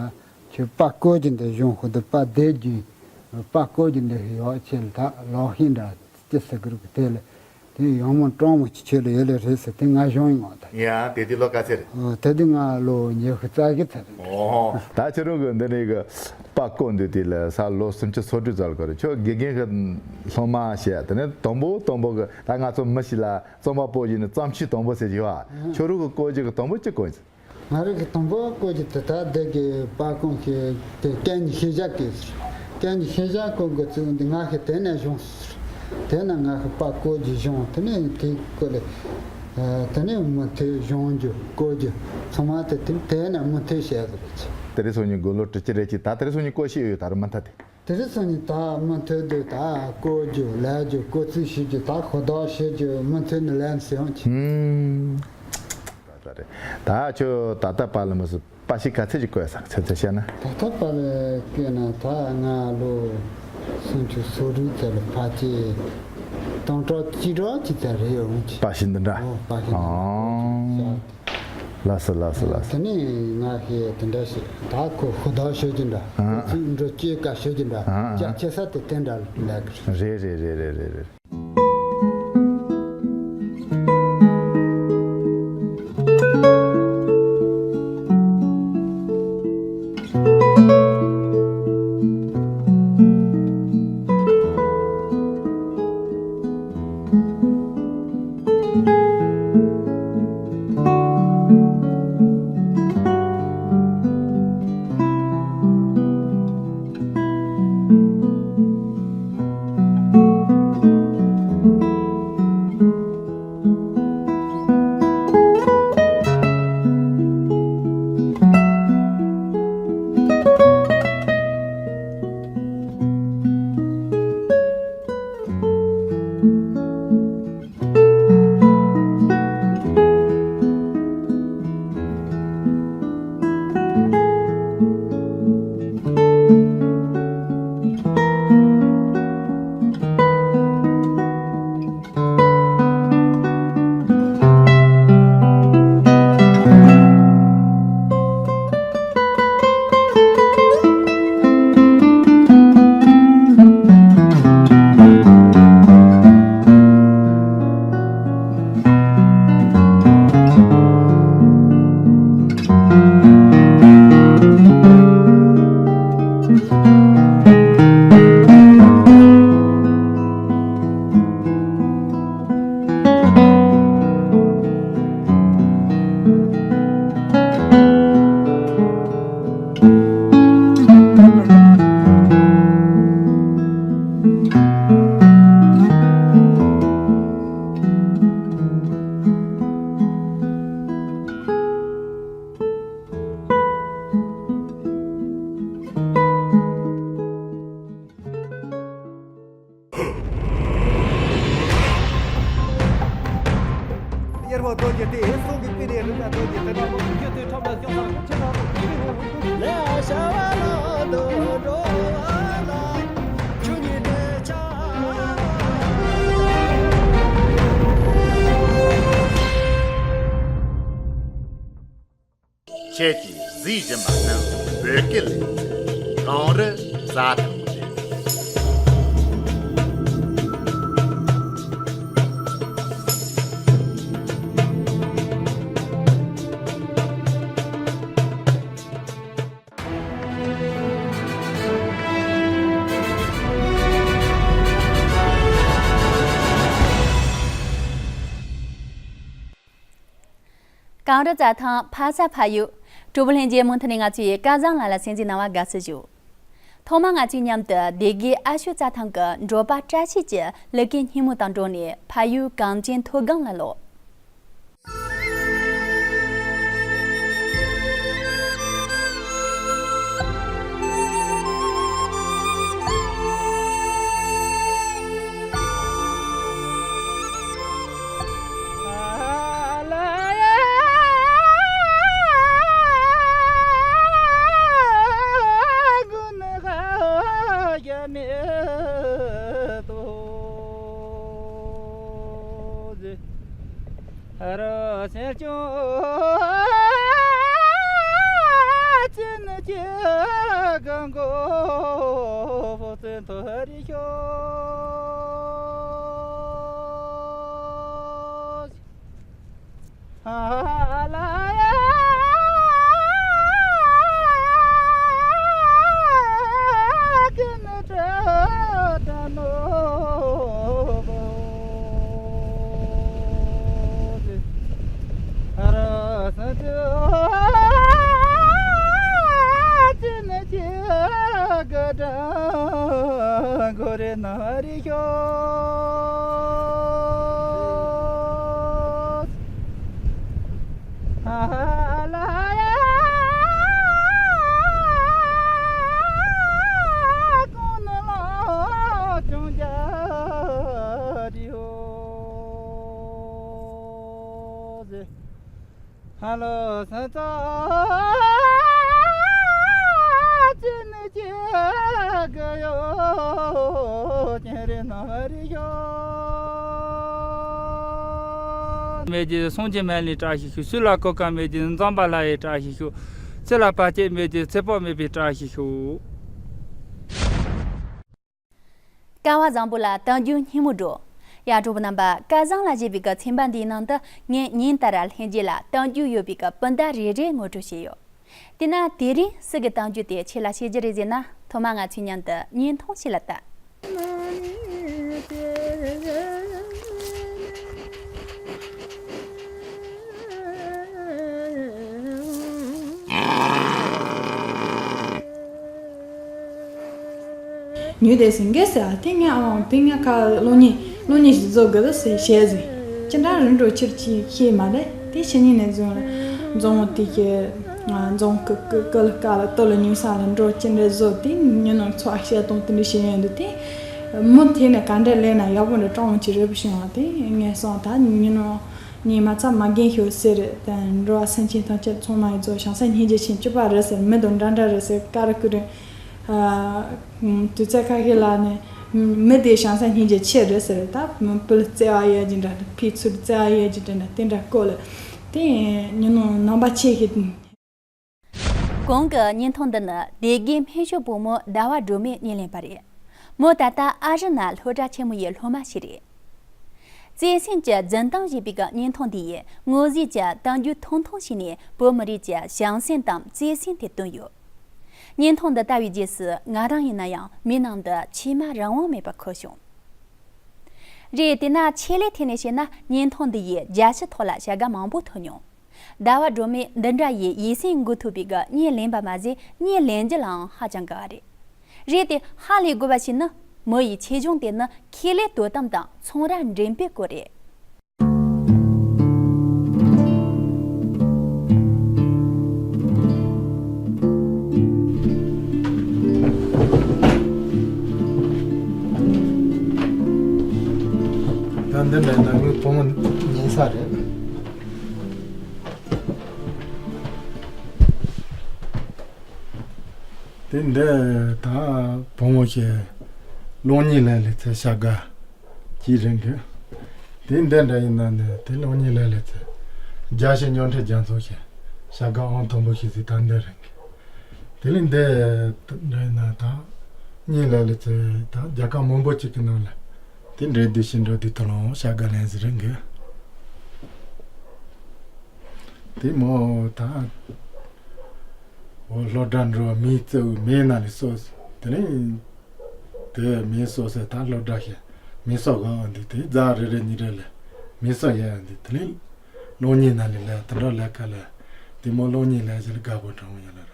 ཁྱོད་པར་བརྐོ་རྒྱུ་འདི་གཞུང་ཤོག་དུ་པར་འདེབས་རྒྱུ། པར་བརྐོ་རྒྱུ་འདི་ཡོད་ཆེ་ལ་ད་ལོག་ཤེས་འདྲ་ཅི་ཟེར་གི་རུ་གི་དེ་ལ། དེ་ཡང་མོ་སྤྲང་མོ་ཅིག་ཁྱོད་ལ་ཡོད་ལེ་རེད་ཟེར། དེ་ང་གཞུང་ཡིན་ང་ད། ཡ་དེ་དུས་ལོ་ག་ཚད་རེད། ཨོ་དེ་དུས་ང་ལོ་ཉི་ཤུ་རྩ་བཞི་ཚད་རེད། ཨོ་ད་ཁྱོད་རང་གི་འདི་ནས་གི་པར་བརྐོ་འདོད་དེ་ལ་ས་ལོ་སུམ་ཅུ་སོ་དྲུག་ཙམ་ལ་གོ་རེད། ཁྱོད་དགེ་རྒན་གི་སློབ་མ་བྱས། དེ་ནས་དང་པོ་དང་པོ་གི་ད་ང་ཚོ་མི་ཞིག་ལ་རྩོམ་པ་པོ་ཡིན་ན་རྩོམ་ཆོས་དང་པོ་ཟེར་གྱི་ཡོད་ཨ། ཁྱོད་རང་གི་བརྐོ་རྒྱུ་གི་དང་པོ་ཅི་བརྐོ་ཡིན། ང་རང་གི་དང་པོ་བརྐོ་རྒྱུ་དེ་ད་འདི་གི་པར་བརྐོ་མཁན་དེ་སྐད་གཉིས་ཤེས་བྱ་སྐད་ཟེར། སྐད་གཉིས་ཤེས་བྱ་བརྐོ་དགོས་ཚུལ་འདི་ང་ཤི་དེ་ནས་བྱུང་ཟེར། དེ་ན་ང་ཤི་པར་བརྐོ་རྒྱུ་བྱུང་། དེ་ནས་དེ་བརྐོ་ལེ། ཨ་དེ་ནས་མུ་མཐུད་སྦྱོང་རྒྱུ་བརྐོ་རྒྱུ་ཚང་མ་དེ་དེ་དེ་ན་མུ་མཐུད་བྱས་ཟེར་རེད། དེ་རིང་སང་ཉིན་དགུང་ལོ་དྲུག་ཅུ་རེད་ཀྱི། ད་དེ་རིང་སང་ཉིན་བརྐོ་ཤེས་ཡོད་ད་རུང་མུ་མཐུད་དེ། དེ་རིང་སང་ཉིན་ད་མུ་མཐུད་དུ་ད་བརྐོ་རྒྱུ་ལས་རྒྱུ་བརྐོ་ཚུལ་ཤེས་རྒྱུ་ད་ཤོག་ལྡོག་ཤེས་རྒྱུ་མུ་མཐུད་ནས་ལས་ཟེར་ཡོང་ཆེ། ཧུམ། ད་རེད། ད་ཁྱོད་ད་ལྟ་བར་ལ་མི་སུ་པར་ཤིང་ག་ཚད་ཅིག་བརྐོས་སོང་ཚོད་ཚོད་བཤད་ན། ད་ལྟ་བར་ལ་བརྐོས་ན་ད་ང་ལོ་སུམ་ཅུ་སོ་དྲུག་ཚད་ལ་ཕལ་ཆེར་སྟོང་ཕྲག་གཅིག་ཕྲག་གཅིག་ཙམ་རེད་ཡོང་ཆེ། པར་ཤིང་འདི་འདྲ། ཨོ་པར་ཤིང་འདི་འདྲ། ཨོ། ལགས་སོ་ལགས་སོ་ལགས་སོ། དེ་ནས་ང་ཞེས་དེ་འདྲ་ཞིག་ད་ཁོ་ཤོག་ལྡོག་ཤོད་ཀྱི་འདྲ། ཨ། ཁོ་ཚོས་འགྲོ་སྐྱོད་ཀ་ཤོད་ཀྱི་འདྲ། ཨ། རྒྱ་ཆེ་ས་དེ་དེ་འདྲ་ལས་ཀྱི་རེད། རེད་རེད་རེད་རེད་རེད། གཡེར་བ་རྡོ་རྗེ་སྟེ། སྲོག་གི་དཔེ་ནས་རིམ་ལ་རྡོ་རྗེ་དེ་དག་ལོ་རྒྱུ་དེ་ཁྲོམ་ལ་ཤོག་ལ་ཁྲི་ལ་རུ་ཁྲི་ལ་ལས་བྱ་བ་ལ་དུ་འགྲོ་བ་ལ་ཆུ་ཉིད་དེ་ཆ། ཁྱེད་ཀྱིས་གཟིགས་བཞིན་པ་ནི་བོད་སྐད་ལས་གངས་རི་རྩྭ་ཐང་རེད། གངས་རི་རྩྭ་ཐང་ཕ་ས་ཕ་ཡུལ། དྲུག་པོ་ལྷན་རྒྱས་མུ་མཐུད་ནས་ང་ཚོའི་སྐལ་བཟང་ལགས་ལ་གསན་གཟིགས་གནང་བར་དགའ་བསུ་ཞུ། ཐོག་མར་ང་ཚོས་མཉམ་དུ་སྡེ་དགེ་ཨ་ཤོད་རྩྭ་ཐང་གི་འབྲོག་པ་བཀྲ་ཤིས་ཀྱི་ལུ་གུའི་སྙེ་མོ་དང་འགྲོགས་ནས་ཕ་ཡུལ་གངས་ཅན་མཐོ་སྒང་ལ་ལོག་ཧ་ལོ་ས་ཙ་ཅི་ནི་ཅི་ག་ཡོ་ཅན་རེ་ན་རེ་ཡོ། མེད་ཀྱི་སོང་གི་མེད་ལས་བཀྲ་ཤིས་ཤོག། སུ་ལ་གོ་སྐབས་མེད་ཀྱི་འཛོམས་པ་ལ་ཡི་བཀྲ་ཤིས་ཤོག། ཚེ་ལ་བར་ཆད་མེད་ཀྱི་ཚེ་དཔག་མེད་པའི་བཀྲ་ཤིས་ཤོག། སྐལ་བ་བཟང་པོ་ལ་གཏམ་རྒྱུད་སྙན་མོ་སྒྲོག། ཡ། གྲོགས་པོ་རྣམ་པ། སྐལ་བཟང་ལ་ཞེས་པའི་གི་ཚན་པ་འདིའི་ནང་དུ་ངས་ཉིན་ལྟར་ལྷན་རྒྱས་ལ་གཏམ་རྒྱུད་ཡོད་པའི་གི་སྤུན་ཟླ་རེ་རེ་ངོ་སྤྲོད་བྱས་ཡོད། དེས་ན་དེ་རིང་སུ་གི་གཏམ་རྒྱུད་དེ་ཁྱེད་ལ་བཤད་རྒྱུ་རེད་ཟེར་ན། ཐོག་མ་ང་ཚོའི་མཉམ་དུ་བརྙན་མཐོང་བྱེད་ལ་ལྟ། ཉུལ་བསྡད་ཟིན་གི་ཟེར། ཨ་དེ་ངས་ཨང་དེ་ངས་ཁ་གློག་བརྙན་གློག་བརྙན་ཞིག་བཟོ་དགོས་ཟེར་བཤད་ཟིན། ཅི་འདྲ་རིན་འགྲོ་ཕྱིར་ཅི་ཤེས་མ་རེད། དེ་ཕྱི་ཉིན་ནས་བཟུང་ལ་འཛོམས་དེ་གི་འཛོམས་ཀི་ཀི་ཀི་ལ་ཀ་ལ་ཏོ་ལ་ཉུལ་ས་ལ་འགྲོ་ཅི་འདྲ་བཟོ་དེ་ཉིན་ནང་ཚོ་ཨ་བཤད་སྟངས་དེ་འདྲ་བཤད་ཡོང་དུས་དེ་མུ་མཐུད་ནས་ག་འདྲ་ལས་ན་ཡག་པོ་འདྲ་སྤྲང་བོ་ཅིག་རེད་པ་བྱུང་བ་དེ་ངས་སོང་ད་ཉིན་ནང་ཉིན་མ་ཚ་མ་རྒན་ཤོག་ཟེར་རེད། དེ་འགྲོ་བ་སེམས་ཅན་ཐམས་ཅད་ཚང་མ་ཡི་ཚོ་བྱང་སེམས་སྙིང་རྗེ་ཆེན་སྤྱོད་པ་རེད་ཟེར། མི་དང་འདྲ་འདྲ་རེད་ཟེར། ཀ་ར་ཀུ་རེ། ཨ། དུས་ཚོད་ཁ་ཤས་ལ་ནི་མི་དེ་བྱང་སེམས་སྙིང་རྗེ་ཆེ་རེད་ཟེར། ད་སྤུ་ལ་བརྩེ་བ་ཡོད་ཀྱི་འདྲ། ཕའི་ཚུར་བརྩེ་བ་ཡོད་ཀྱི་འདྲ། དེ་འདྲ་སྐོར་ལ་དེ་ཉིན་ནང་ནང་པ་ཆེ་ཤོས། གོང་གི་བརྙན་ཐུང་འདི་ནི་སྡེ་དགེ་སྨན་ཤོད་བུ་མོ་ཟླ་བ་སྒྲོལ་མས་བརྙན་ལེན་པ་རེད། མོ་ད་ལྟ་ཨ་རི་ན་སློབ་གྲྭ་ཆེན་མོ་ཡི་སློབ་མ་ཞིག་རེད། བརྩེ་སེམས་ཀྱི་འཛིན་སྟངས་ཞེས་པའི་གི་བརྙན་ཐུང་འདི་ཡིས་དངོས་གཞིའི་གི་གཏམ་རྒྱུད་ཐུང་ཐུང་ཞིག་ནས་བོད་མི་རིགས་ཀྱི་བྱམས་སེམས་དང་བརྩེ་སེམས་དེ་བསྟན་ཡོད། བརྙན་ཐུང་འདི་ལྟ་བའི་རྗེས་སུ་ང་རང་ཡིན་ན་ཡང་མིག་ནང་དུ་མཆི་མ་རང་དབང་མེད་པར་འཁོར་བྱུང་། རེད། དེས་ན་ཆེད་ལས་ཐད་ནས་བཤད་ན་བརྙན་ཐུང་འདི་ཡིས་རྒྱལ་སྤྱི་ཐོག་ལ་བྱ་དགའ་མང་པོ་ཐོབ་མྱོང་། ཟླ་བ་སྒྲོལ་མས་འདི་འདྲ་ཡི་ཡིད་སེམས་འགུག་ཐུབ་པའི་གི་བརྙན་ལེན་པ་མ་ཟད་བརྙན་ལེན་རྒྱུ་ལའང་ཧ་ཅང་དགའ་བ་རེད། རེད་དེ་ཧ་ལས་དགོས་པ་ཞིག་ནི་མི་ཡི་ཆེ་ཆུང་དེ་ནི་ཁེ་ལས་དོ་དམ་དང་ཚོང་ར་འགྲེམས་སྤེལ་སྐོར་རེད། ད་འདི་འདྲ་ན་ངའི་བུ་མོ་ཉན་ས་རེད། དེ་འདི་ད་བུ་མོ་ཞིག་གློག་བརྙན་ལས་ལས་ཚེ་བྱ་དགའ་གྱིས་རིང་གི། དེ་འདི་འདྲ་ཡིན་ན་ནི་དེ་གློག་བརྙན་ལས་ལས་ཚེ་རྒྱལ་སྤྱི་མཉམ་འབྲེལ་རྒྱལ་ཚོགས་ཀྱི་བྱ་དགའ་ཨང་དང་པོ་ཞིག་ཟིག་ད་འདི་རིང་གི། དེ་ལས་འདི་འདྲ་ཡིན་ན་ད་བརྙན་ལས་ལས་ཚེ་ད་རྒྱལ་ཁབ་མང་པོ་ཅིག་གི་ནང་ལ་དེ་འདྲའི་དུས་ཤིག་འགྲོ་དུས་ད་ལོང་བྱ་དགའ་ལེན་ཟིག་རིང་གི། དེ་མོ་ད་འོ་སློབ་གྲྭ་འགྲོ་མིའི་གཙོ་བོའི་མིའི་ནང་ལས་སོ་དེ་ནས་དེ་མིའི་སོ་སོའི་ད་སློབ་གྲྭ་ཞིག་མིའི་སོ་ག་འོ་འདི་དེ་རྫ་རེ་རེ་གཉིས་རེ་ལས་མིའི་སོ་ཡ་འདི་དེ་ནས་གློག་བརྙན་ནང་ལས་ལས་དེ་འདྲ་ལས་ཀ་ལས་དེ་མོ་གློག་བརྙན་ལས་ཞིག་དགའ་པོ་དྲང་མོ་ཡ་ལ་ར་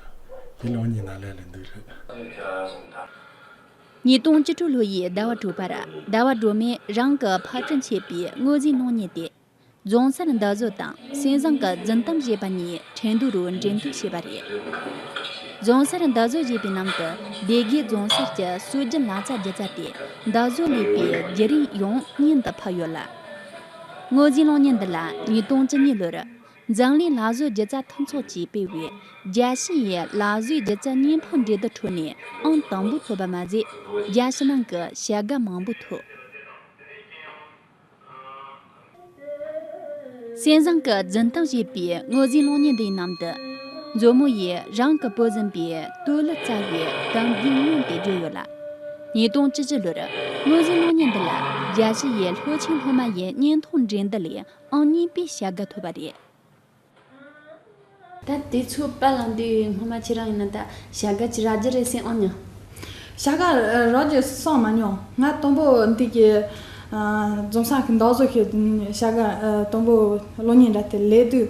དེ་གློག་བརྙན་ནང་ལས་ལས་འདུག་རེད། ཉིས་སྟོང་བཅུ་དྲུག་ལོ་ཡི་ཟླ་བ་དྲུག་པར་ཟླ་བ་སྒྲོལ་མས་རང་གི་ཕབ་སྒྲིག་བྱས་པའི་དངོས་གཞིའི་གློག་བརྙན་དེ། རྫོང་སར་མདའ་བཟོ་དང་སེམས་བཟང་གི་རྫུན་གཏམ་ཞེས་པ་གཉིས་ཁྲིན་ཏུའུ་རུ་འགྲེམས་སྤེལ་བྱས་པ་རེད། རྫོང་སར་མདའ་བཟོ་ཞེས་པའི་ནང་དུ་སྡེ་དགེ་རྫོང་སར་གྱི་སྲོལ་རྒྱུན་ལག་རྩལ་སྒྱུ་རྩལ་དེ་མདའ་བཟོ་ལས་པའི་བརྒྱུད་རིམ་ཡང་བརྙན་དུ་ཕབ་ཡོད་ལ། དངོས་གཞིའི་གློག་བརྙན་འདི་ལ་ཉིས་སྟོང་བཅུ་གཉིས་ལོར་འཛམ་གླིང་ལག་བཟོ་སྒྱུ་རྩལ་མཐུན་ཚོགས་ཀྱིས་སྤེལ་བའི་རྒྱལ་སྤྱི་ཡི་ལག་བཟོའི་སྒྱུ་རྩལ་བརྙན་ཕབ་འགྲན་བསྡུར་ཁྲོད་ནས་ཨང་དང་པོ་ཐོབ་པ་མ་ཟད། རྒྱལ་སྤྱི་ནང་གི་བྱ་དགའ་མང་པོ་ཐོབ། སེམས་བཟང་གི་རྫུན་གཏམ་ཞེས་པའི་དངོས་གཞིའི་གློག་བརྙན་འདིའི་ནང་དུ། མཛོ་མོ་ཡིས་རང་གི་བུ་བཟུང་བའི་ཏོ་ལི་བཙལ་བའི་གཏམ་རྒྱུད་བརྙན་དེ་བསྒྲིགས་ཡོད་ལ། ཉིས་སྟོང་བཅུ་བཞི་ལོར་དངོས་གཞིའི་གློག་བརྙན་འདི་ལ་རྒྱལ་སྤྱི་ཡི་ལྷོ་ཆེན་སློབ་མ་ཡི་བརྙན་ཐུང་འགྲན་བསྡུར་ལས་ཨང་གཉིས་པའི་བྱ་དགའ་ཐོབ་པ་རེད། ད་དེ་ཚོ་དཔེ་ལ་འདི་སྔོན་མ་ཁྱེད་རང་ཡིན་ན་ད་བྱ་དགའ་ཅི་རག་རྒྱུ་རེད་སེམས་ཨང་མྱོང་། བྱ་དགའ་རག་རྒྱུ་བསམ་མ་མྱོང་། ང་དང་པོ་འདི་གི་རྫོང་སར་གི་མདའ་བཟོ་གི་བྱ་དགའ་དང་པོ་གློག་བརྙན་འདྲ་དེ་ལས་དུས་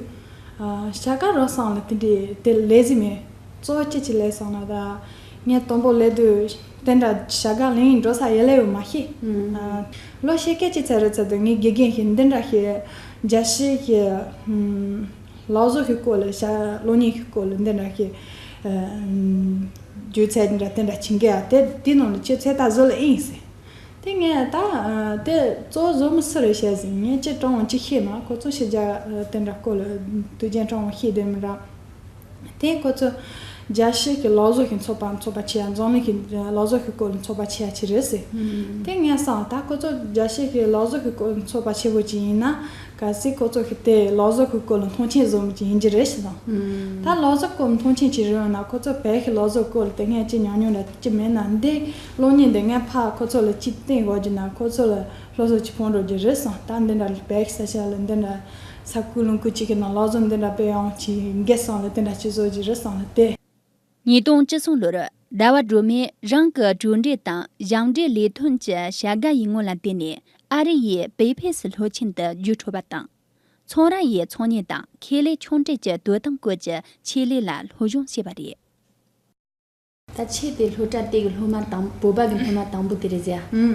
བྱ་དགའ་རག་བསམ་ལ་དེ་འདྲའི་དེ་ལས་ཟིན་མེད། གཙོ་བོ་ཅི་ཅི་ལས་བསམ་ན་ད་ ངས་དང་པོ་སླེབས་དུས་དེ་འདྲ་བྱ་དགའ་ལེན་འགྲོ་ས་ཡེ་ལེ་ཡོད་མ་ཤེས། ཨ། ལོ་ཕྱེད་ཀ་ཅིག་ཚར་རེད་ཚར་དུས་ངའི་དགེ་རྒན་ཞིག་འདི་འདྲ་ཞིག་རྒྱལ་སྤྱི་གི་ལག་བཟོ་ཞིག་སྐོར་ལ་བྱ་གློག་བརྙན་ཞིག་སྐོར་ལ་འདི་འདྲ་ཞིག་སྒྱུ་རྩལ་འདི་འདྲ་དེ་འདྲ་བྱེད་མཁན་ཡ་དེ་དེའི་ནང་ལ་ཁྱེད་ཚོས་ད་བཟོ་ལ་ཨེ་ཡིན་ཟེར། དེ་ངས་ད་ཨ་དེ་གཙོ་བོ་བཟོ་མི་སུ་རེད་བཤད་ཟིན། ངས་ཅི་སྤྲང་བོ་ཅི་ཤེས་མ། ཁོ་ཚོ་ཕྱི་རྒྱལ་དེ་འདྲ་སྐོར་ལ་དུས་རྒྱུན་སྤྲང་བོ་ཤེས་དོན་མི་ར། དེ་ཁོ་ཚོ་རྒྱལ་སྤྱི་གི་ལག་བཟོ་ཞིག་ཚོགས་པ་ཚོགས་པ་ཆེ་ཡ། འཛམ་གླིང་གི་ལག་བཟོ་ཞིག་སྐོར་ལ་ཚོགས་པ་ཆེ་ཡ་ཅིག་རེད་ཟེར། དེ་ངས་བསམ། ད་ཁོ་ཚོ་རྒྱལ་སྤྱི་གི་ལག་བཟོ་ཞིག་སྐོར་ལ་ཚོགས་པ་ཆེ་བོ་ཅིག་ཡིན་ན། གལ་སྲིད་ཁོ་ཚོ་གིས་དེ་ལག་བཟོ་གི་སྐོར་ལ་མཐོང་ཆེན་བཟོ་མི་ཅིག་ཡིན་གྱི་རེད་ཟེར་དང་། ད་ལག་བཟོ་སྐོར་མཐོང་ཆེན་ཅིག་རེད་ཡོང་ན། ཁོ་ཚོ་བོད་ཀྱི་ལག་བཟོ་སྐོར་ལ་དེ་སྔ་ཅི་ཉམས་མྱོང་འདྲ་ཅི་མེད་ན། འདི་གློག་བརྙན་འདི་ངས་ཕར་ཁོ་ཚོ་ལ་ཅིག་བསྟན་དགོས་ཀྱི་ན། ཁོ་ཚོ་ལ་སློབ་གསོ་ཅིག་ཕོག་འགྲོ་རྒྱུ་རེད་བསམ། ད་འདི་འདྲ་བོད་ཀྱི་ས་ཆ་ལ་འདི་འདྲ་ས་ཁུལ་ལུང་ཁུལ་ཅིག་གི་ནང་ལག་བཟོ་འདི་འདྲ་དཔེ་ཡོང་ཅིག་འགེལ་སོང་ལ་དེ་འདྲ་ཅིག་བཟོ་རྒྱུ་རེད་བསམ་ལ་དེ། ཉིས་སྟོང་བཅུ་གསུམ་ལོར་ཟླ་བ་སྒྲོལ་མས་རང་གི་གྲུབ་འབྲས་དང་ཞབས་འདེགས་ལས་དོན་གྱི་བྱ་དགའ་ཡི་ངོ་ལ་བརྟེན་ནས་ཨ་རི་ཡི་བེ་ཕེ་སི་སློབ་ཆེན་དུ་བརྒྱུད་འཕྲོད་པ་དང་། ཚོང་ར་ཡི་ཚོང་གཉེར་དང་ཁེ་ལས་ཆུང་གྲས་ཀྱི་དོ་དམ་སྐོར་གྱི་ཆེད་ལས་ལ་སློབ་སྦྱོང་བྱས་པ་རེད། ད་ཁྱེད་དེ་སློབ་གྲྭ་དེ་གི་སློབ་མ་དང་བོད་པ་གི་སློབ་མ་དང་པོ་དེ་རེད་ཟེར། ཨུམ།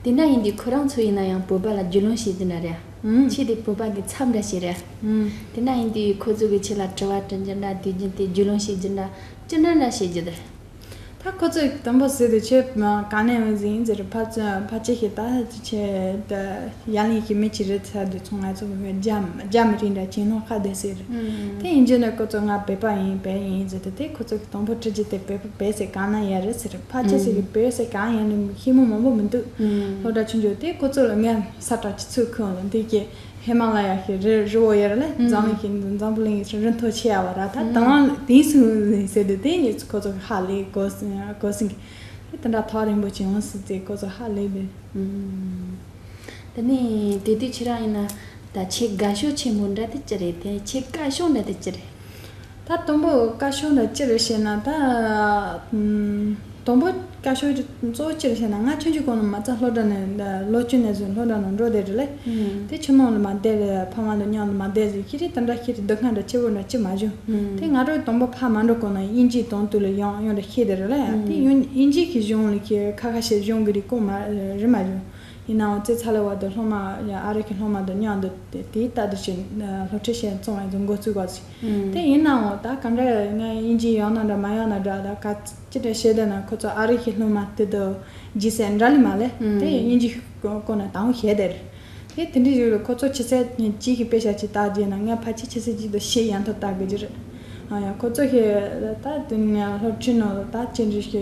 དེ་འདྲ་ཡིན་དུས་ཁོ་རང་ཚོ་ཡིན་ན་ཡང་བོད་པ་ལ་རྒྱུས་ལོན་བྱེད་ཀྱི་འདྲ་རེད། ཨུམ། ཁྱེད་དེ་བོད་པ་གི་ཚབ་འདྲ་བྱེད་རེད། ཨུམ། དེ་འདྲ་ཡིན་དུས་ཁོ་ཚོ་གི་ཁྱེད་ལ་དྲི་བ་དྲི་རྒྱུ་འདྲ། དུས་རྒྱུན་དེ་རྒྱུས་ལོན་བྱེད་རྒྱུ་འདྲ། ཅི་འདྲ་འདྲ་བྱེད་རྒྱུ་དེ་རེད། ད་ཁོ་ཚོས་དང་པོ་ཟེར་དུས་ཁྱེད་ག་ནས་ཡིན་ཟེར་ཡིན་ཟེར། ཕལ་ཆེར་ཕལ་ཆེར་ཞིག་ད་ཁྱེད་ཡ་ལན་ཞིག་མི་ཅི་རེད་ཟེར་དུས་ཚོང་ང་ཚོ་གི་རྒྱ་རྒྱ་མི་རིགས་འདྲ་ཅིག་ནོ་ཁ་བདེ་ཟེར། ཨུམ། དེ་ཡིན་རྒྱུ་ནི་ཁོ་ཚོ་ང་བོད་པ་ཡིན་བོད་ཡིན་ཟེར་དུས། དེ་ཁོ་ཚོ་གི་དང་པོ་དྲི་རྒྱུ་དེ་བོད་པ་བོད་ཟེར་ག་ན་ཡ་རེད་ཟེར། ཕལ་ཆེར་ཞིག་གིས་བོད་ཟེར་གང་ཡིན་ནི་ཤེས་མི་མང་པོ་མི་འདུག་ཨུམ། སློབ་གྲྭ་ཆུང་ཆུང་དེ་ཁོ་ཚོ་ལ་ངས་ས་ཁྲ་ཅིག་ཚུར་ཁུར་ལ་འདི་གི་ཧི་མ་ལ་ཡ་ཞིག་རི་རི་བོ་ཡ་ར་ལ། ཨུམ། འཛམ་གླིང་ཞིག་འཛམ་བུ་གླིང་ཞིག་རི་མཐོ་ཆེ་ཡ་བ་ར། ད་ཨུམ། དང་དེང་སུ་ཟེར་དུས་དེ་ནི་ཁོ་ཚོ་ཧ་ལས་གོ་གོ་སིང་གི་དེ་འདྲ་ཐག་རིང་པོ་ཅིག་ཡོང་སྲིད་ཚེ་ཁོ་ཚོ་ཧ་ལས་པས། ཨུམ། དེ་ནས་དེ་དུས་ཁྱེད་རང་ཡིན་ན་ད་ཁྱེད་དགའ་ཤོས་ཆེན་པོ་འདྲ་དེ་ཅི་རེད། དེ་ཁྱེད་དཀའ་ཤོས་འདྲ་དེ་ཅི་རེད། ད་དང་པོ་དཀའ་ཤོས་འདྲ་ཅི་རེད་ཟེར་ན། ད་ཨུམ། དང་པོ་དཀའ་ཤོས་གཙོ་བོ་ཅི་རེད་ཟེར་ན། ང་ཆུང་ཆུང་གོང་ནས་མ་རྩ་སློབ་གྲྭ་ནས་ལོ་བཅུ་ནས་བཟུང་སློབ་གྲྭ་ནང་འགྲོ་བསྡད་རེད་ལེ། ཨུམ། དེ་ཆུ་ནང་ལ་མ་བསྡད་རེད། ཕ་མ་དང་མཉམ་དུ་མ་བསྡད་ཟིག་ཁྱེད་རིགས་དེ་འདྲ་ཁྱེད་རིགས་སྡུག་བསྔལ་འདྲ་ཆེ་བོ་འདྲ་ཅི་མ་བྱུང་། ཨུམ། དེ་ང་རང་དང་པོ་ཕ་མ་འགྲོ་གོང་ནས་དབྱིན་ཇིའི་དོན་དུ་ལ་ཡང་ཡང་འདྲ་ཤེས་བསྡད་རེད་ལེ། ཨུམ། དེ་ཡང་དབྱིན་ཇི་གི་གཞུང་ལ་ཁྱེད་ཁ་ཁ་ཤས་གཞུང་གི་རིག་གོང་མ་རེད་མ་བྱུང་། ཡིན་ནའང་རྩེ་ཚ་ལེ་བ་དང་སློབ་མ་ཡང་ཨ་རི་གི་སློབ་མ་དང་མཉམ་དུ་དེ་དེའི་ལྟ་དུ་བྱས་སློབ་ཁྲིད་བྱས་བཙོང་བའི་འགོ་བཙུགས་པ་ཟིག་ཨུམ། དེ་ཡིན་ནའང་ད་ག་འདྲ་ངས་དབྱིན་ཇི་ཡོང་ན་འདྲ་མ་ཡོང་ན་འདྲ། ད་ག་ཅི་འདྲ་བཤད་བསྡད་ན་ཁོ་ཚོ་ཨ་རི་གི་སློབ་མ་དེ་དང་རྗེས་སུ་འདྲ་ལི་མ་ལེ། ཨུམ། དེ་དབྱིན་ཇི་སྐོར་ནས་དང་བཤད་བསྡད་རེད། དེ་དེ་འདྲའི་ཡོད་རེད། ཁོ་ཚོ་ཆུ་ཚོད་གཅིག་གི་དཔེ་ཆ་གཅིག་ལྟ་རྒྱུ་ན་ང་ཕལ་ཆེར་ཆུ་ཚོད་གཅིག་དང་ཕྱེད་ཡན་ཐོར་ལྟ་དགོས་ཀྱི་རེད། ཨ་ཡ། ཁོ་ཚོ་གིས་ད་དེ་ནས་སློབ་ཁྲིད་ནང་ད་ཅི་འདྲ་ཞིག་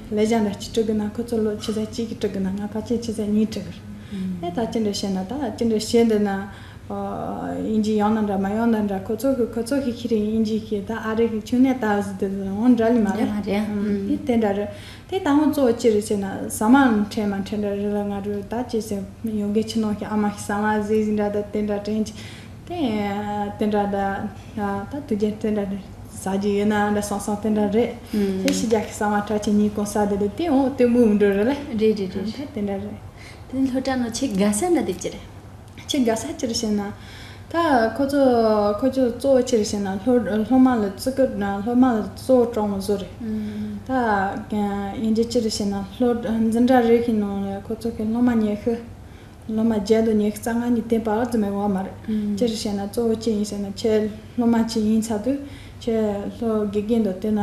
ལས་བྱ་འདྲ་ཅིག་སྒྲུབ་དགོས་ན་ཁོ་ཚོ་ལོ་ཆུ་ཚོད་གཅིག་གི་སྒྲུབ་དགོས་ན་ང་ཕལ་ཆེར་ཆུ་ཚོད་གཉིས་སྒྲུབ་དགོས་རེད། ཨེ་ད་ཅི་འདྲ་བཤད་ན་ད་ཅི་འདྲ་བཤད་འདི་ན། ཨ། དབྱིན་ཇི་ཡོང་ན་འདྲ་མ་ཡོང་ན་འདྲ། ཁོ་ཚོ་གི་ཁོ་ཚོ་གི་ཁྱེད་རིགས་དབྱིན་ཇི་གི་ད་ཨ་རི་གི་ཆུང་ནས་ལྟ་ཟིག་དེ་ཚོ་འོང་འདྲ་ལི་མ་རེད། འདྲ་མ་རེད། ཨུམ། ཨུམ། དེ་དེ་འདྲ་རེད། དེ་དང་པོ་གཙོ་བོ་ཅི་རེད་ཟེར་ན་ཟ་མ་འཕྲད་མ་འཕྲད་འདྲ་རེད་ལ། ང་རུ་ད་ཅི་ཟེར་ཡོང་གི་ཕྱི་ནང་གི་ཨ་མ་གི་ཟ་མ་ཟིག་ཟིག་འདྲ་ད་དེ་འདྲ་དྲན་གྱི། དེ་དེ་འདྲ་ད་ད་དུས་རྒྱུན་དེ་འདྲ་ཟ་རྒྱུ་ཡོད་ན་འདྲ་སང་སང་དེ་འདྲ་རེད། ཨུམ། དེ་ཕྱི་རྒྱལ་གི་ཟ་མ་གྲ་ཆེ་ཉིན་གང་ཟ་བསྡད་དུས་དེ་འོང་དེ་མུ་འགྲོ་རེད་ལ། རེད་རེད་རེད། ད་དེ་འདྲ་རེད། དེ་ནི་སློབ་གྲྭ་ནང་ཆེས་དགའ་ས་འདྲ་དེ་ཅི་རེད། ཆེས་དགའ་ས་ཅི་རེད་ཟེར་ན། ད་ཁོ་ཚོ་ཁོ་ཚོ་གཙོ་བོ་ཅི་རེད་ཟེར་ན་སློབ་སློབ་མ་ལ་བརྩི་བཀུར་ན་སློབ་མ་ལ་གཙོ་བོ་དྲང་བོ་བཟོ་རེད། ཨུམ། ད་ཡིན་གྱི་ཅི་རེད་ཟེར་ན་སློབ་འཛིན་གྲྭ་རེ་གི་ནང་ལ་ཁོ་ཚོ་གི་སློབ་མ་ཉི་ཤུ། སློབ་མ་བརྒྱ་དང་ཉི་ཤུ་རྩ་ལྔ་ཉིས་སྟོང་བར་ཙམ་མེད་པ་མ་རེད། ཨུམ། ཅི་རེད་ཟེར་ན་གཙོ་བོ་ཅི་ཡིན་ཟེར་ན་ཁྱེད་སློབ་མ་ཅིག་ཡིན་ཚར་དུས་ཁྱེད་སློབ་དགེ་རྒན་དང་དེ་ན་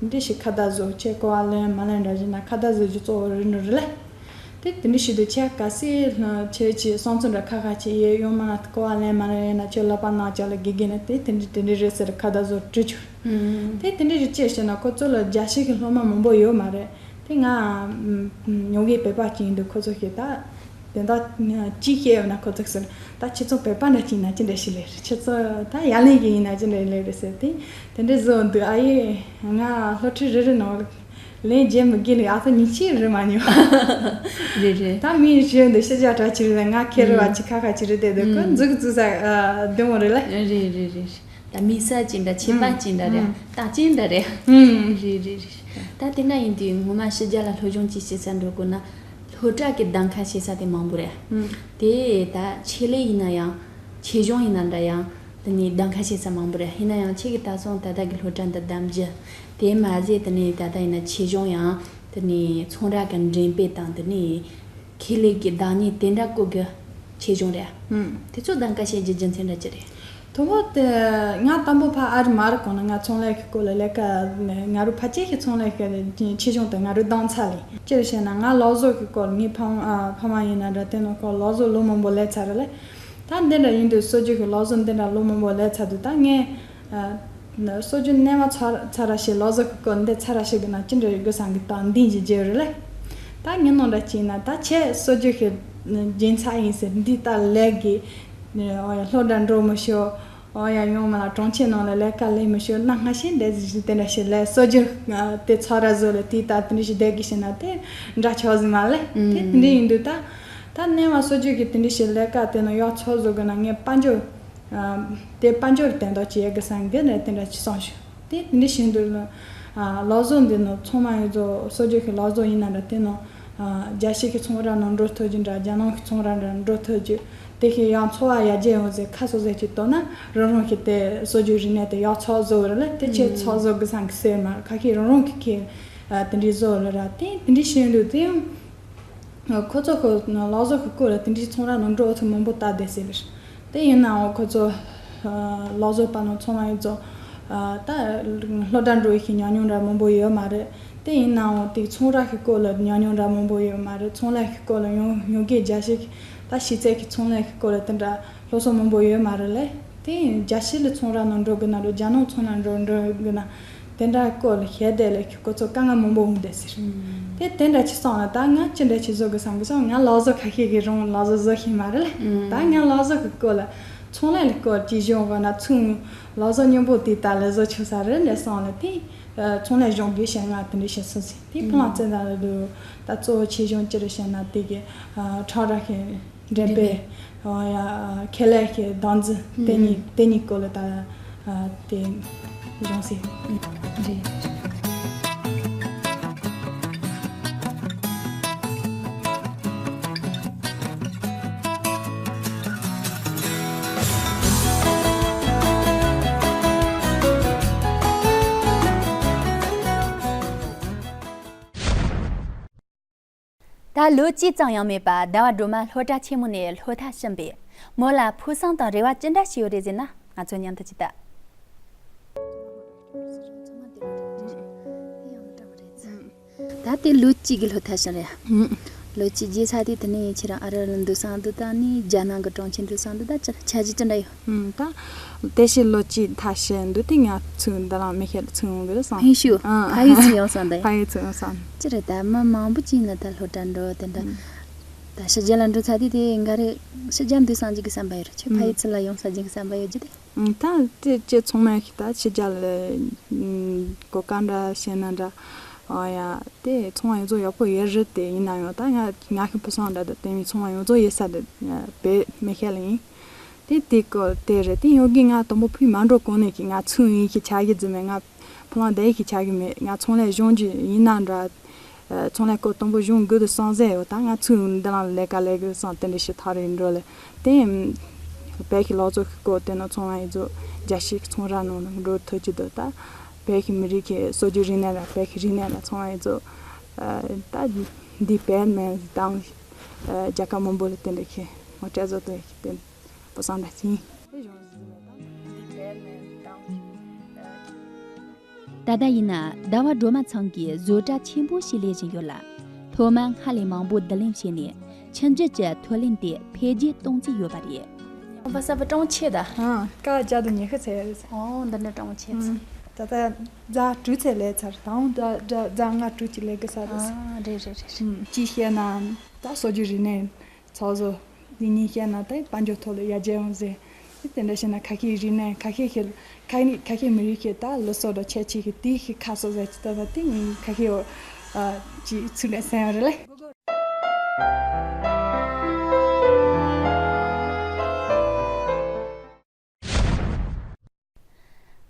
འདི་ཞིག་ཁ་བརྡ་བཟོ། ཁྱེད་གོ་བ་ལེན་མ་ལེན་འདྲ་བྱས་ན་ཁ་བརྡ་བཟོ་རྒྱུ་གཙོ་བོ་རེད་འགྲོ་རེད་ལ། དེ་དེ་འདྲ་ཞིག་ཏུ་ཁྱེད་གལ་སྲིད་ཁྱེད་ཀྱི་བསམ་ཚུལ་འདྲ་ཁ་ཁ་ཅིག་ཡོད་ཡོད་མ་གོ་བ་ལེན་མ་ལེན་ཡིན་ན་ཁྱེད་ལག་པ་ནག་ཅག་ལ་དགེ་རྒན་ནི་དེ་དེ་འདྲ་དེ་འདྲ་རེད་ཟེར་ཁ་བརྡ་བཟོ་སྤྲད་ཆོག་ཨུམ། དེ་དེ་འདྲ་རེད་ཅེས་བཤད་ན་ཁོ་ཚོ་ལ་རྒྱ་ཆེ་གི་སློབ་མ་མང་པོ་ཡོད་མ་རེད། དེ་ང་ཉོ་གི་བོད་པ་ཅིག་ཡིན་དུས་ཁོ་ཚོ་ཞིག་ད་དེ་འདྲ་ཅིག་བཤད་ཡོད་ན་ཁོ་ཚོ་ཟེར། ད་ཁྱེད་ཚོ་བོད་པ་འདྲ་ཅིག་ཡིན་ན་ཅི་འདྲ་ཞིག་ལས་རེད། ཁྱེད་ཚོ་ད་ཡར་ལེན་གི་ཡིན་ན་ཅི་འདྲ་ལས་རེད་ཟེར། དེ་དེ་འདྲ་བཟོ་འདུག་ཨ་ཡེ། ང་སློབ་ཁྲིད་རེ་རེ་ནང་ལེན་བརྗེད་མི་དགོས་ལེ། ཨ་ཚོ་ཉིན་གཅིག་རེད་མ་ཉོ། རེད་རེད། ད་མིའི་ཞོན་འདི་ཤི་རྒྱག་གྲ་ཆི་རེད། ང་ཁེར་བ་ཅི་ཁ་ཁ་ཅི་རེད་དེ་དུ་ཁོ་ཨུམ། འཛུགས་འཛུགས་ས་བདེ་མོ་རེད་ལ། རེད་རེད་རེད། ད་མི་ས་ཅི་འདྲ་ཁྱད་པར་ཅི་འདྲ་རེད། ད་ཅི་འདྲ་རེད། ཨུམ། རེད་རེད་རེད། ད་དེ་འདྲ་ཡིན་དུས་ངོ་མ་ཕྱི་རྒྱལ་ལ་སློབ་སྦྱོང་ཅིག་བྱེད་ས་འགྲོ་དགོས་ན་སློབ་གྲྭ་གི་གདན་ཁ་བྱེད་ས་དེ་མང་པོ་རེད། ཨུམ། དེ་ད་ཆེད་ལས་ཡིན་ན་ཡང་ཆེད་སྦྱོང་ཡིན་ན་འདྲ་ཡང་། དེ་ནས་གདམ་ཁ་བྱེད་ས་མང་པོ་རེད། ཡིན་ན་ཡང་ཁྱེད་ཀྱིས་ད་སོང་ད་ལྟ་གི་སློབ་གྲྭ་འདི་བདམས་རྒྱུ་དེ་མ་ཟད། དེ་ནས་ད་ལྟ་ཡིན་ན་ཆེད་སྦྱོང་ཡང་དེ་ནས་ཚོང་ར་གི་འགྲེམས་སྤེལ་དང་དེ་ནས་ཁེ་ལས་ཀྱི་བདག་ཉིད་དེ་འདྲ་སྐོར་གྱི་ཆེད་སྦྱོང་རེད། ཨུམ། དེ་ཚོ་གདམ་ཁ་བྱེད་རྒྱུ་རྒྱུ་མཚན་འདྲ་ཅི་རེད། དང་པོ་དེ་ང་དང་པོ་ཕ་ཨ་རི་མ་རུ་གོང་ན་ང་ཚོང་ལས་ཀྱི་སྐོར་ལ་ལས་ཀ་ང་རུ་ཕ་སྐྱེས་ཀྱི་ཚོང་ལས་ཀྱི་ཆེད་སྦྱོང་དེ་ང་རུ་བཏང་ཚར་ལེ། ཅི་རེད་ཟེར་ན་ང་ལག་བཟོ་གི་སྐོར་ངའི་ཕ་མ་ཨ་ཕ་མ་ཡིན་ན་འདྲ་དེ་ནང་སྐོར་ལག་བཟོ་ལོ་མང་པོ་ལས་ཚར་རེད་ལེ། ད་འདི་འདྲ་ཡིན་དུས་སྲོལ་རྒྱུན་གྱི་ལག་བཟོ་འདི་འདྲ་ལོ་མང་པོ་ལས་ཚར་དུས་ད་ངས་ཨ་སྲོལ་རྒྱུན་རྣལ་མ་ཚར་ཚར་ར་ཞིག་ལག་བཟོ་གི་སྐོར་འདི་ཚར་ར་ཞིག་གི་ནང་ཅི་འདྲ་ཡོད་དགོས་བསམ་གི་ད་འདི་ཞིག་བརྗོད་རེད་ལེ། ད་ངའི་ནང་འདྲ་ཅིག་ཡིན་ན་ད་ཁྱེད་སྲོལ་རྒྱུན་གྱི་རྒྱན་ཚ་ཡིན་ཟེར་འདི་ལྟར་ལས་གི་ཨོ་ཡ་སློབ་གྲྭ་འགྲོ་མི་ཤོག་ཨོ་ཡ་ཡོང་མ་ལ་གྲོང་ཁྱེར་ནང་ལ་ལས་ཀ་ལས་མི་ཤོག་གནའ་སྔ་ཤེས་འདྲ་ཟིག་དེ་འདྲ་ཞིག་ལས་སྲོལ་རྒྱུན་དེ་ཚར་ར་བཟོ་ལ་དེ་ལྟར་དེ་འདྲ་ཞིག་བསྡད་གི་ཞེ་ན་དེ་འདྲ་ཆགས་ཟིན་མ་ལེ། དེ་དེ་འདྲ་ཡིན་དུས་ད་ད་རྣལ་མ་སྲོལ་རྒྱུན་གྱི་དེ་འདྲ་ཞིག་ལས་ཀ་དེ་ནང་ཡག་ཚོགས་བཟོ་དགོས་ན་ངས་དཔལ་འབྱོར་དེ་དཔལ་འབྱོར་དོན་དག་ཅིག་ཡོད་དགོས་བསམ་གི་ནས་དེ་འདྲ་ཅིག་བསམ་བྱུང་། དེ་དེ་འདྲ་བྱེད་འདུག་ལ། ལག་བཟོ་འདི་ནི་ཚང་མ་ཡོད་ཚོ་སྲོལ་རྒྱུན་གྱི་ལག་བཟོ་ཡིན་ན་འདྲ་དེ་ནི་རྒྱལ་སྤྱི་གི་ཚོང་ར་ནང་འགྲོ་ཐུབ་རྒྱུ་འདྲ་རྒྱ་ནང་གི་ཚོང་ར་འདྲ་འགྲོ་ཐུབ་རྒྱུ། དེ་ཁྱེད་ཡང་འཚོ་བ་ཡར་རྒྱས་ཡོང་ཟེར་ཁ་སོ་ཟེར་གྱི་དོ་ན་རང་རང་གི་དེ་སྲོལ་རྒྱུན་རིག་གནས་དེ་ཡག་ཚོགས་བཟོ་བར་ལ་དེ་ཁྱེད་ཚོགས་བཟོ་དགོས་བསམ་གི་ཟེར་མ་ཁ་ཁྱེད་རང་རང་གི་ཁྱེད་དེ་འདྲའི་བཟོ་བར་ར་དེ་དེ་འདྲའི་བྱེད་འདུག་དེ་ཡང་། ཁོ་ཚོ་ཁོ་ལག་བཟོ་གི་སྐོར་ལ་དེ་འདྲའི་ཚོང་ར་ནང་འགྲོ་ཐུབ་མང་པོ་ལྟ་བསྡད་ཟེར་བར། དེ་ཡིན་ནའང་ཁོ་ཚོ་ལག་བཟོ་པ་ནང་ཚོང་བ་ཡོད་ཚོ་ད་སློབ་གྲྭ་འགྲོ་ཡི་ཤི་ཉམས་མྱོང་འདྲ་མང་པོ་ཡོད་མ་རེད། དེ་ཡིན་ནའང་དེ་ཚོང་ར་གི་སྐོར་ལ་ཉམས་མྱོང་འདྲ་མང་པོ་ཡོད་མ་རེད། ཚོང་ལས་ཀྱི་སྐོར་ལ་ཡོང་ཡོང་གི་རྒྱ་ཤི་ད་ཤི་ཚད་ཀྱི་ཚོང་ལས་ཀྱི་སྐོར་ལ་དེ་འདྲ་སློབ་གསོ་མང་པོ་ཡོད་མ་རེད་ལེ། དེ་ཡིན་རྒྱ་ཤི་ལ་ཚོང་ར་ནང་འགྲོ་གི་ན་རེད། རྒྱ་ནང་ཚོང་ལ་འགྲོ་འགྲོ་གི་ན། དེ་འདྲ་སྐོར་ལ་ཤེས་བསྡད་ལས་ཁྱོད་ཁོ་ཚོ་དཀའ་ངལ་མང་པོ་འོང་བསྡད་ཟེར། དེ་དེ་འདྲ་ཅིག་སོང་ལ་ད་ང་ཅི་འདྲ་ཅིག་བཟོ་དགོས་བསམ་གི་སོང་། ང་ལག་བཟོ་ཁ་ཤས་ཀྱི་རང་ལག་བཟོ་བཟོ་ཤེས་མ་རེད་ལ། ད་ང་ལག་བཟོ་གི་སྐོར་ལ་ཚོང་ལས་ལ་སྐོར་ཅིག་སྦྱོང་དགོས་ན་ཚོང་ལག་བཟོ་སྙོམས་པོ་དེ་ལྟ་ལ་བཟོ་ཆོག་ས་རེད་འདྲ་སོང་ལ་དེ་ཚོང་ལས་སྦྱོང་དགོས་བཤད་ང་དེ་འདྲ་བཤད་སོང་ཟིན་དེ་ཕུ་ལང་བཙན་ད་ལ་ལུ་ད་གཙོ་བོ་ཆེ་སྦྱོང་ཅི་རེད་བཤད་ན་དེ་གི་ཁྲག་ར་ཤེས། འགྲེམས་སྤེལ། ཡ། ཁེ་ལས་ཀྱི་བདག་འཛིན་དེ་གཉིས་དེ་གཉིས་སྐོར་ལ་ད་དེ་སྦྱོང་སྲིད། རེད། ད་ལོ་གཅིག་ཙམ་ཡང་མེད་པར་ཟླ་བ་སྒྲོལ་མ་སློབ་གྲྭ་ཆེན་མོ་ནས་སློབ་མཐར་ཕྱིན་པས་མོ་ལ་ཕུགས་བསམ་དང་རེ་བ་ཅི་འདྲ་ཞིག་ཡོད་རེད་ཟེར་ན། ང་ཚོ་མཉམ་དུ་ཅིག་ལྟ། ད་དེ་ལོ་གཅིག་གི་སློབ་མཐར་ཕྱིན་རེད། ལོ་གཅིག་རྗེས་ཚར་དུས་དེ་ནས་ཁྱེད་རང་ཨ་རི་ལ་འདུག་བསམ་འདུག་ད་ནི་རྒྱ་ནང་གི་གྲོང་ཁྱེར་འདུག་བསམ་འདུག་ད་ཅི་འཆར་གཞི་ཅི་འདྲ་ཡོད། ཨུམ། ད་དེ་ཕྱི་ལོ་གཅིག་མཐར་ཕྱིན་འདུག་དེ་ང་ཚུར་འདི་རང་མི་ཤེས་ཚུར་འོང་གི་རེད་བསམ། ཕན་ཞུ། ཨ། ཕ་ཡུལ་ཚུར་ཡོང་བསམ་ད་ཡིན། ཕ་ཡུལ་ཚུར་ཡོང་བསམ། ཅི་རེད་ད་མི་མང་པོ་ཅིག་ཡིན་ན་ད་སློབ་གྲྭ་འགྲོ་དེ་འདྲ། ཨུམ། ད་ཕྱི་རྒྱལ་ལ་འགྲོ་ཚར་དུས་དེ་འགའ་རེ་ཕྱི་རྒྱལ་འདུག་བསམ་གྱི་གི་བསམ་པ་ཡོད་རེད། ཁྱོད་ཕ་ཡུལ་ཚུར་ལ་ཡོང་ས་གྱི་གི་བསམ་པ་ཡོད་རྒྱུ་དེ། ཨུམ། ད་དེ་ཅི་ཚང་མ་ཞིག་ད་ཕྱི་རྒྱལ་ལ་གོ་སྐབས་འདྲ་ཤེས་ན་འདྲ། ཨ་ཡ། དེ་ཚོང་པ་ཡོངས་རྫོགས་ཡག་པོ་ཡོད་རེད། དེ་ཡིན་ན་ཡང་ད་ང་ང་ཤི་ཕུ་སང་འདྲ་དེ་དེ་མི་ཚོང་པ་ཡོངས་རྫོགས་ཡོད་ས་དེ་བེད་མི་ཤེས་ལ་ཡིན། དེ་དེ་སྐོར་དེ་རེད། དེ་ཡོང་གི་ང་དང་པོ་ཕུད་མ་འགྲོ་གོང་ནས་ཀྱི་ང་ཚུར་ཡིན་ཤི་ཆ་གི་རྫི་མེད། ང་ཕུ་ལང་བསྡད་ཤི་ཆ་གི་མེད། ང་ཚོང་ལས་གཞུང་གི་ཡིན་ན་འདྲ། ཚོང་ལས་སྐོར་དང་པོ་གཞུང་དགོས་དུ་སང་ཟེར་ཡོད། ད་ང་ཚུར་འདི་ལ་ལས་ཀ་ལས་དགོས་སང་དེ་འདྲ་ཞིག་ཐག་རིང་འགྲོ་ལས་དེ་བོད་ཀྱི་ལག་བཟོ་གི་སྐོར་དེ་ནང་ཚོང་པ་ཡིན་ཚོ་རྒྱ་ཤི་གི་ཚོང་ར་ནང་འགྲོ་ཐུབ་ཀྱི་འདུག་ད་བོད་ཀྱི་མི་རིགས་ཀྱི་སྲོལ་རྒྱུན་རིག་གནས་ལ་བོད་ཀྱི་རིག་གནས་ལ་ཚོང་པ་ཡིན་ཚོ་ད་འདི་བེད་མེད་དང་རྒྱལ་ཁབ་མང་པོ་ལ་དེ་འདྲ་ཁྱེད་ངོ་སྤྲད་བཟོ་དོན་ཡོད་ཀྱི་དེ་བོ་སང་འདྲ་ཅིང་། ད་ལྟ་ཡིན་ན་ཟླ་བ་སྒྲོལ་མ་ཚང་གིས་བཟོ་གྲྭ་ཆེན་པོ་ཞིག་ལས་བཞིན་ཡོད་ལ། སློབ་མ་སྔར་ལས་མང་པོ་བསྡུ་ལེན་བྱས་ནས་ཆུ་འཛུལ་གྱི་མཐོ་གླིང་དེ་འཕེལ་རྒྱས་གཏོང་རྩིས་ཡོད་པ་རེད། ཁང་པ་གསར་པ་གྲངས་ཆེ་ད། ཨང་། ཀ་བརྒྱ་དང་ཉི་ཤུ་ཚད་རེད། ཨོ་འདི་འདྲ་གྲངས་ཆེ་ཚེ། ད་ལྟ་རྫ་དྲུག་ཚད་ལས་ཚར་དང་རྫ་རྫ་ལྔ་དྲུག་ཅིག་ལས་ཀི་ས་རེད། ཨ་རེད་རེད་རེད་རེད། ཅིག་བཤད་ན་ད་སྲོལ་རྒྱུན་རིག་གནས། ཚོགས་གཙོ། འདི་གཉིས་བཤད་ན་ད་དཔལ་འབྱོར་ཐོག་ལ་ཡར་རྒྱས་ཡོང་ཟེར། དེ་འདྲ་བཤད་ན་ཁ་ཤས་རིག་གནས་ཁ་ཤས་ཤིག་ཁ་ནི་ཁ་ཤས་མི་རིགས་ཤིག་ད་ལོ་སོ་ད་ཆེ་ཆེ་གི་དེ་ཤིག་ཁ་གསོ་ཟེར་ཅི་ད་ད་དེ་ངས་ཁ་ཤས་ཨོ་ཅི་ཚུལ་ལས་སེམས་རེ་ལེ།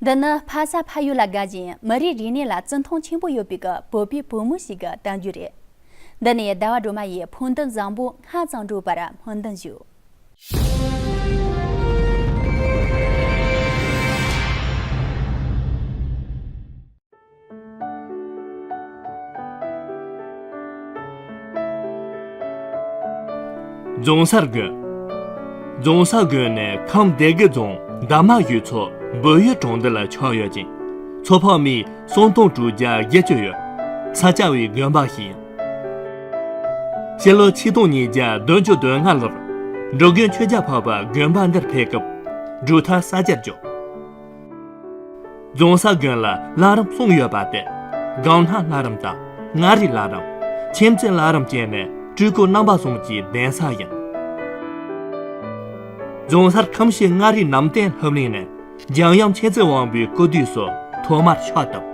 འདི་ནི་ཕ་ས་ཕ་ཡུལ་ལ་དགའ་ཞིང་མི་རིགས་རིག་གནས་ལ་བརྩི་མཐོང་ཆེན་པོ་ཡོད་པའི་གི་བོད་པའི་བུ་མོ་ཞིག་གི་གཏམ་རྒྱུད་རེད། འདི་ནི་ཟླ་བ་སྒྲོལ་མ་ཡི་འཕུར་འདུན་བཟང་པོ་སྔ་ཙམ་འགྲོ་བར་སྨོན་འདུན་ཞུ། རྫོང་སར་དགོན། རྫོང་སར་དགོན་ནི་ཁམས་སྡེ་དགུ་རྫོང་འདབ་མ་ཡུལ་ཚོ་འབོད་ཡུལ་གྲོང་རྡལ་ལ་ཆགས་ཡོད་ཅིང་། ཚོ་ཕག་མི་སུམ་སྟོང་དྲུག་བརྒྱ་བརྒྱད་ཅུ་ཡོད། ས་སྐྱ་པའི་དགོན་པ་ཞིག་ཡིན། ཕྱི་ལོ་ཆིག་སྟོང་ཉིས་བརྒྱ་བདུན་ཅུ་དོན་ལྔ་ལོར་འགྲོ་མགོན་ཆོས་རྒྱལ་འཕགས་པ་དགོན་པ་འདིར་ཕེབས་སྐབས་སྒྲུབ་ཐབས་གསར་བརྗེར་བསྒྱུར། རྫོང་སར་དགོན་ལ་བླ་རུང་གསུམ་ཡོད་པ་སྟེ། སྒང་སྣ་བླ་རུང་དང་མངའ་རིས་བླ་རུང་། མཁྱེན་བརྩེ་བླ་རུང་བཅས་ནི་སྤྲུལ་སྐུ་རྣམ་པ་གསུམ་གྱི་གདན་ས་ཡིན། རྫོང་སར་ཁམས་ཤིང་མངའ་རིས་ནམ་བསྟན་ལྷུམ་གླིང་ནས་འཇམ་དབྱངས་མཁྱེན་བརྩེ་དབང་པོའི་སྐུ་དུས་སུ་ཐོག་མར་ཕྱག་བཏབ།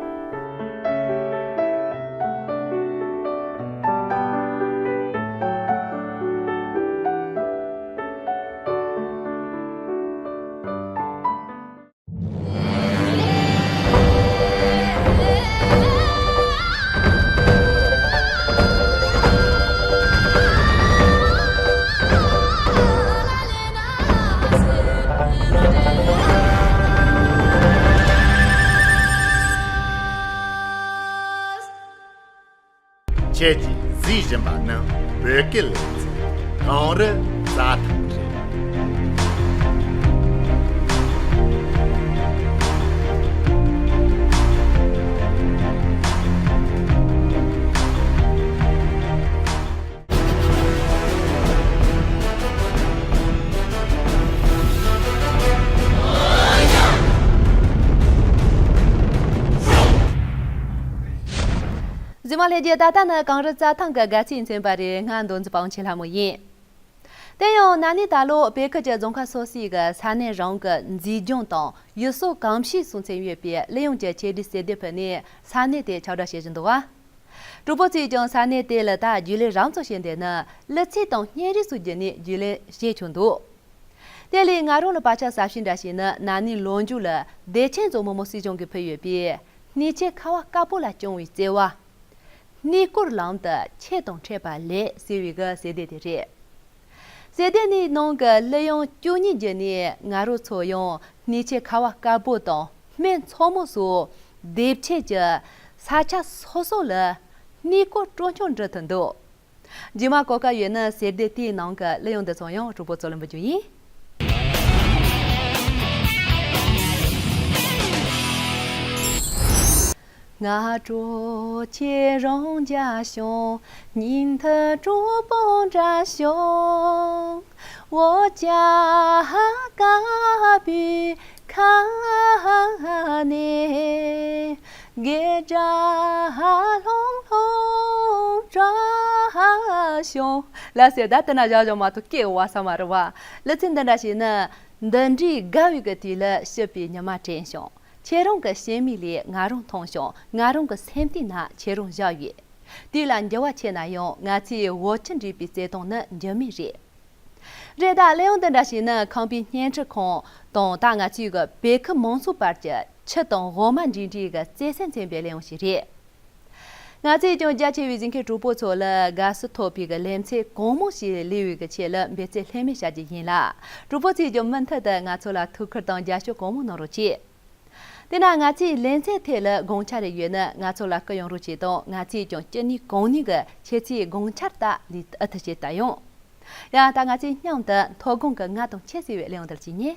ཁྱེད་ཀྱིས་གཟིགས་བཞིན་པ་ནི་བོད་སྐད་ལེ་ཚན་གངས་རི་རྩྭ་ཐང་རེད། གཟིགས་མོ་ལྷན་རྒྱས། ད་ལྟ་ནི་གངས་རི་རྩྭ་ཐང་གི་དགའ་ཚལ་མཚོན་པ་རེད། ང་མདོ་འཛིན་པ་དབང་ཆེན་ལྷ་མོ་ཡིན། དེ་ཡང་ན་ནིང་ད་ལོ་བོད་ཁུལ་གྱི་རྫོང་ཁག་སོ་སོའི་གི་ས་གནས་རང་གི་མཛེས་ལྗོངས་དང་ཡུལ་སྲོལ་གོམས་གཤིས་སོགས་མཚོན་ཡོད་པའི་གླུ་དབྱངས་ཀྱི་ཆེད་དུ་སེ་ལྡེ་ཕུལ་ནས་ས་གནས་དེ་ཁྱབ་བསྒྲགས་བྱེད་བཞིན་འདུག་བ། གྲོགས་པོ་ཚོས་ཀྱང་ས་གནས་དེ་ལ་ད་རྒྱུས་ལོན་རང་ཙམ་བྱས་འདི་ནི་གླུ་ཚིག་དང་བརྙན་རིས་སོགས་བརྒྱུད་ནས་རྒྱུས་ལོན་བྱས་ཆོག་འདུག་དེ་ལས་ང་རང་ལ་བག་ཆགས་ཟབ་ཞིག་འདྲ་ཞིག་ནི་ན་ནིང་ལོ་མཇུག་ལ་བདེ་ཆེན་རྫོང་མི་དམངས་སྲིད་གཞུང་གིས་ཕུལ་ཡོད་པའི་སྣེ་ཁྱེད་ཁ་བ་དཀར་པོ་ལ་སྐྱོང་བའི་བརྩེ་བ། སྣེ་སྐོར་ལམ་དུ་ཁྱེད་དང་འཕྲད་པ་ལེགས་ཟེར་བའི་གི་སེ་ལྡེ་དེ་རེད། སེ་ལྡེ་ནས་ནང་གི་གླུ་དབྱངས་བཅུ་གཉིས་བརྒྱུད་ནས་ང་རང་ཚོ་ཡང་སྣེ་ཁྱེད་ཁ་བ་དཀར་པོ་དང་སྨན་མཚོ་མོ་སོགས་སྡེབ་ཆེད་ཀྱི་ས་ཆ་སོ་སོ་ལ་སྣེ་སྐོར་སྤྲོ་འཆམ་འགྲོ་ཐུབ་འདུག་རྗེས་མ་གོ་སྐབས་ཡོད་ན་སེ་ལྡེ་དེའི་ནང་གི་གླུ་དབྱངས་འདི་ཚོ་ཡང་གྲོགས་པོ་ཚོ་ལ་འབུལ་རྒྱུ་ཡིན། སྔ་དྲོ་ཁྱེད་རང་མཇལ་བྱུང་། ཉིན་ཐོ་དྲོ་པོ་འདྲ་བྱུང་། འོ་ཅག་དཀར་པོའི་ཁ་ནས། དགེ་སྒྲ་ལྷུང་ལྷུང་སྒྲ་བྱུང་། ལགས་སོ། ད་དེ་ན་བཞག་བཞག་མ་གཏོགས་སྐད་འོ་བ་ས་མ་རེད་བ། གླུ་ཚིག་འདི་འདྲ་ཞིག་ནི། འདི་འདྲའི་དགའ་བའི་གི་དུས་ལ་སྐྱིད་པའི་ཉི་མ་དྲན་བྱུང་། ཁྱེད་རང་གི་སྐྱེས་མའི་ལས་ང་རང་མཐོང་བྱུང་། ང་རང་གི་སེམས་གཏིང་ན་ཁྱེད་རང་བཞག་ཡོད། དུས་ལ་འགྱུར་བ་ཕྱིན་ན་ཡང་ང་ཚོའི་འོ་ཆུ་འདྲེས་པའི་བརྩེ་དུང་ནི་འགྱུར་མེད་རེད། རེད། ད་གླུ་དབྱངས་འདི་འདྲ་ཞིག་ནི་ཁམས་པའི་བརྙན་འཕྲིན་ཁང་དང་། ད་ང་ཚོའི་གི་བོད་ཁུལ་མང་ཚོགས་བར་གྱི་ཆུ་དང་འོ་མ་འདྲེས་འདྲེས་གི་བརྩེ་སེམས་མཚོན་པའི་གླུ་དབྱངས་ཤིག་རེད། ང་ཚོས་ཀྱང་རྒྱ་ཆེ་བའི་གཟིགས་མཁན་གྲོགས་པོ་ཚོ་ལ་དགའ་བསུ་ཐོབ་པའི་གི་ལེ་ཚན་གང་མང་ཞིག་ལས་པའི་གི་ཆེད་ལ་འབད་བརྩོན་ལྷོད་མེད་བྱ་རྒྱུ་ཡིན་ལ། གྲོགས་པོ་ཚོས་ཀྱང་མུ་མཐུད་དུ་ང་ཚོ་ལ་ཐུགས་ཁུར་དང་རྒྱབ་སྐྱོར་གང་མང་གནང་རོགས་གྱིས། དེ་ན་ང་ཚོའི་ལེ་ཚན་ཐད་ལ་དགོངས་འཆར་རེ་ཡོད་ན་ང་ཚོ་ལ་སྐུལ་ཡོང་རོགས་གྱིས་དང་། ང་ཚོས་ཀྱང་ཅི་ནུས་གང་ནུས་ཀྱིས་ཁྱེད་ཚོའི་དགོངས་འཆར་དག་ལེགས་ཨུ་ཐུ་བྱེད་ད་ཡོང་། ཡང་ད་ང་ཚོས་མཉམ་དུ་མཐོ་སྒང་གི་ང་དང་ཁྱེད་ཟེར་བའི་གླུ་དབྱངས་འདིར་གྱིས་ཉེ།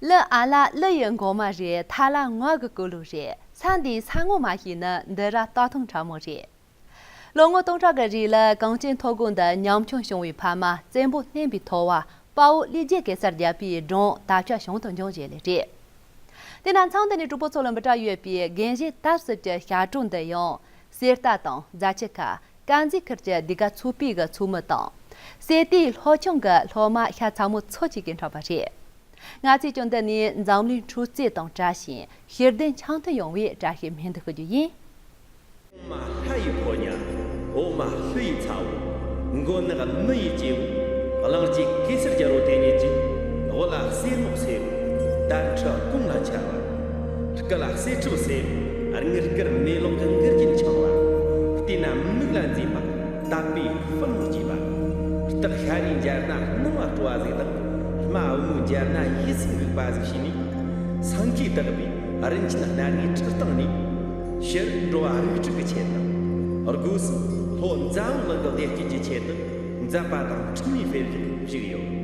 གླུ་ཨ་ལ་གླུ་ཡི་མགོ་མ་རེད། ཐ་ལ་ངག་གི་སྐུ་ལུས་རེད། ས་འདིའི་ས་ངོ་མ་ཤེས་ན་འདི་ར་སྟག་ཐུང་ཁྲ་མོ་རེད། ལོ་ངོ་སྟོང་ཕྲག་གི་རིང་ལ་གངས་ཅན་ཐོ་དགོན་དུ་ཉམ་ཆུང་བྱུང་བའི་ཕ་མ་བཙན་པོ་བསྣན་པའི་ཐོ་བ་དཔའ་བོ་ལི་རྒྱལ་གེ་སར་རྒྱལ་པོའི་སྒྲུང་དར་ཁྱབ་བྱུང་དུ་འཇུག་བྱས་ལེ་རེད། དེ་ན་མཚམས་འདི་ནས་གྲོགས་པོ་ཚོ་ལ་འབུལ་གྲྭ་ཡོད་པའི་རྒན་གཞས་དར་སྲིད་ཀྱི་ཞབས་བྲོ་འདི་ཡང་གསེར་རྟ་དང་རྫ་ཆུ་ཁ་དཀར་མཛེས་ཁུལ་གྱི་ཟློས་གར་ཚོགས་པའི་གི་ཚོགས་མི་དང་། སེ་ཏིའི་ལྷོ་ཆུང་གི་སློབ་མ་ཤ་ཚ་མོ་ཚོ་གཅིག་གིས་འཁྲབ་པ་རེད། ང་ཚོས་ཀྱང་འདི་ནས་འཛམ་གླིང་འཕྲོད་བསྟེན་དང་བཀྲ་ཤིས་ཤེས་ལྡན་འཆམ་མཐུན་ཡོང་བའི་བཀྲ་ཤིས་སྨོན་འདུན་ཞུ་རྒྱུ་ཡིན། འོག་མ་ལྷ་ཡི་ཕོ་ཉ། འོག་མ་ཀླུ་ཡི་ཚ་བོ། མགོ་ནག་མི་ཡི་སྐྱེ་བོ། གླིང་རྗེ་གེ་སར་རྒྱལ་པོ་དེ་ཉིད་ཀྱི། འོག་ལ་གསེར་མོ་སེར་བོ། དར་ཁྲི་གོང་ལ་འཕྱར་བ། སྐུ་ལ་གསེར་ཁྲི་སེར་བོ། དངུལ་དཀར་མེ་ལོང་གི་མགུལ་གྱིས་འཕྱང་བ། བལྟས་ན་མིག་ལ་མཛེས་པ། དད་པའི་ཕུ་ནུ་སྐྱེས་པ། སྟག་ཤ་རས་འཇར་ན་སྣང་བ་སྤྲོ་བ་ཟིག་དང་། རྨ་བུ་མོ་འཇར་ན་ཡིད་སེམས་འགུག་པ་ཟིག་བྱས་ནས། སེང་གེ་བཏེགས་པའི་རིན་ཆེན་སྣ་ལྔའི་ཁྲི་སྟེང་ནས། ཕྱི་རུ་འགྲོ་བ་རིགས་དྲུག་གི་ཆེད་དང་། སྒོ་སུ་ལྷོ་འཛམ་བུ་གླིང་གི་བདེ་སྐྱིད་ཀྱི་ཆེད་དུ། མཛད་པ་དང་འཁྲུངས་མིའི་དཔེ་བཞིན་བཞུགས་ཡོད།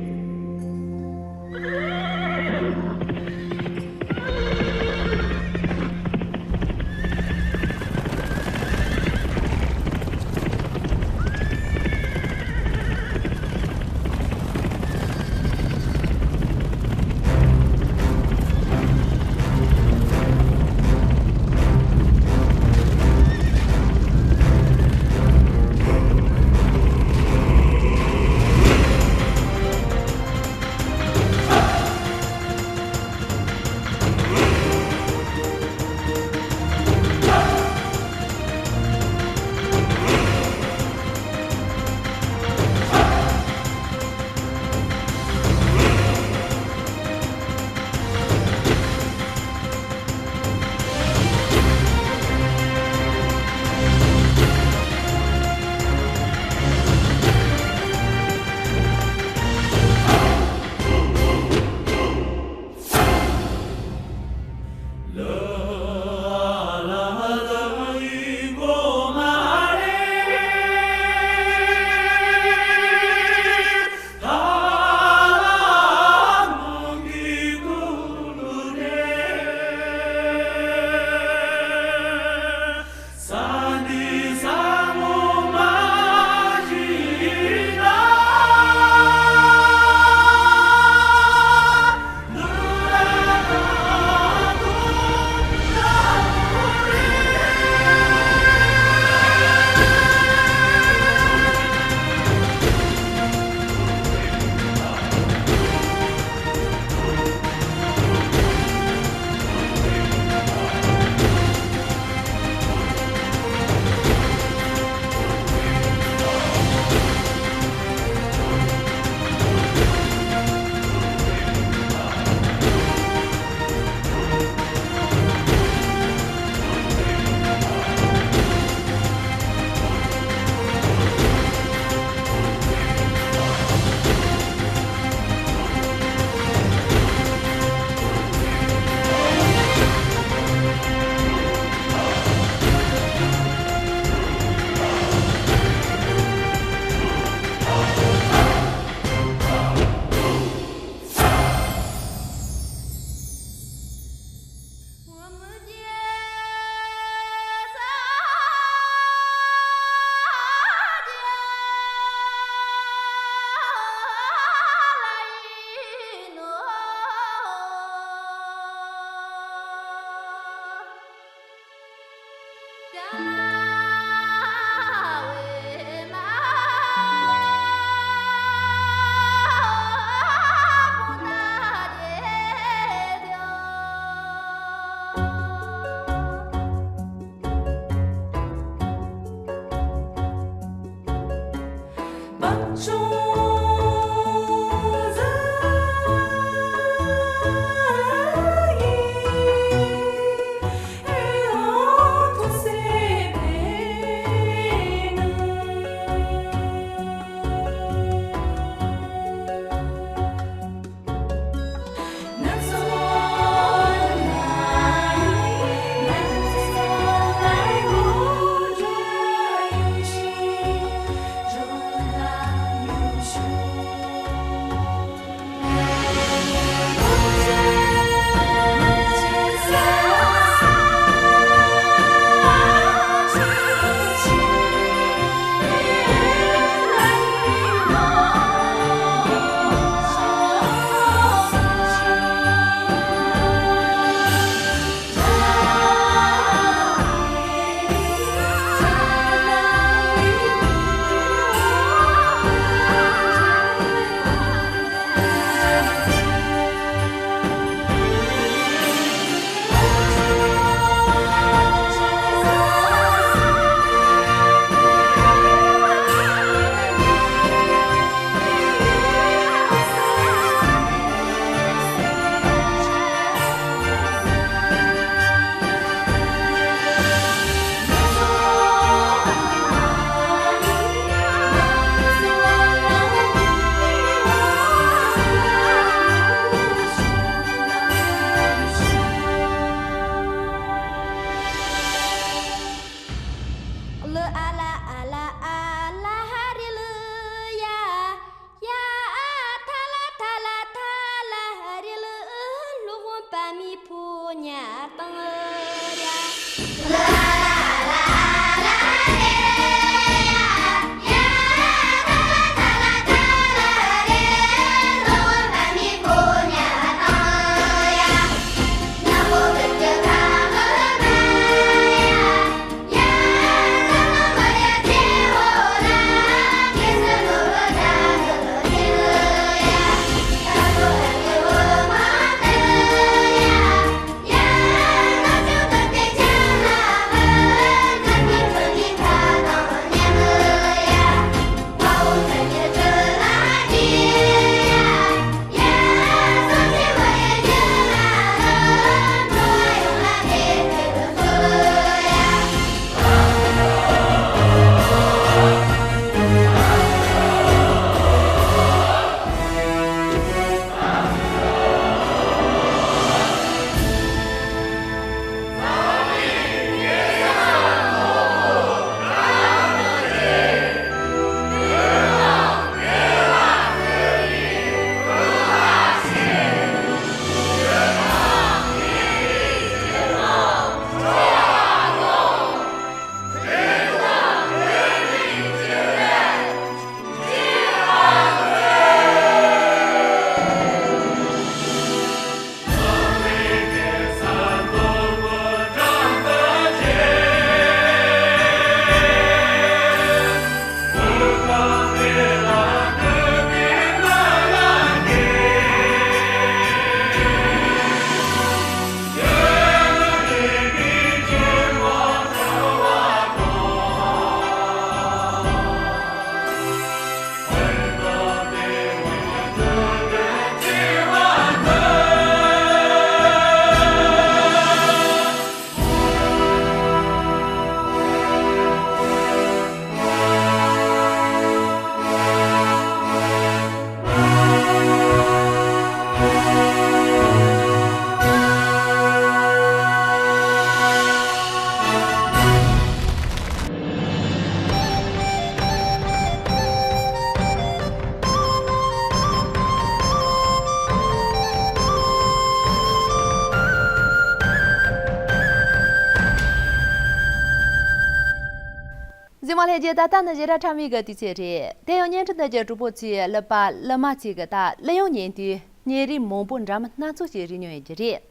གཟིགས་མོ་ལྷན་རྒྱས། ད་ལྟ་ནི་ཞེ་དྲག་ཁྲ་མོའི་གི་དུས་ཚོད་རེད། དེ་ཡང་བརྙན་འཕྲིན་དང་རྒྱང་སྒྲོག་པོ་ཚོས་གླུ་པ་གླུ་མ་ཚོས་གི་ད་གླུ་དབྱངས་ཉན་དུས་བརྙན་རིས་མང་པོ་འདྲ་མིན་སྣ་ཚོགས་ཤིག་རིག་མྱོང་ཡོད་རྒྱུ་རེད།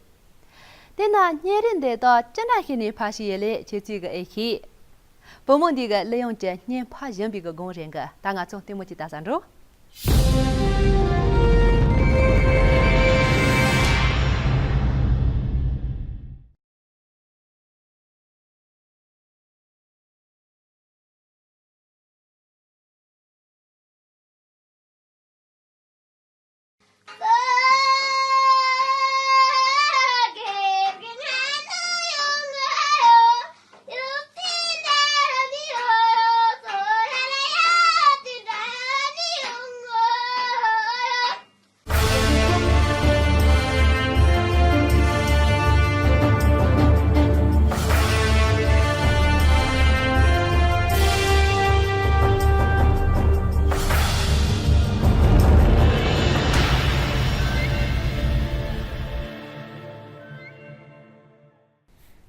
དེས་ན་བརྙན་རིས་འདི་དག་ཅི་འདྲ་ཤེས་ནས་ཕབ་ཤེས་ཡོད་ལེ་ཁྱེད་ཚོས་གི་ཨེ་ཤེས། བུ་མོ་འདི་གི་གླུ་དབྱངས་ཀྱི་བརྙན་ཕབ་བཞིན་པའི་གི་སྒང་རེད་གི་ད་ང་ཚོ་ལྟད་མོ་ཅིག་ལྟ་ས་འགྲོ།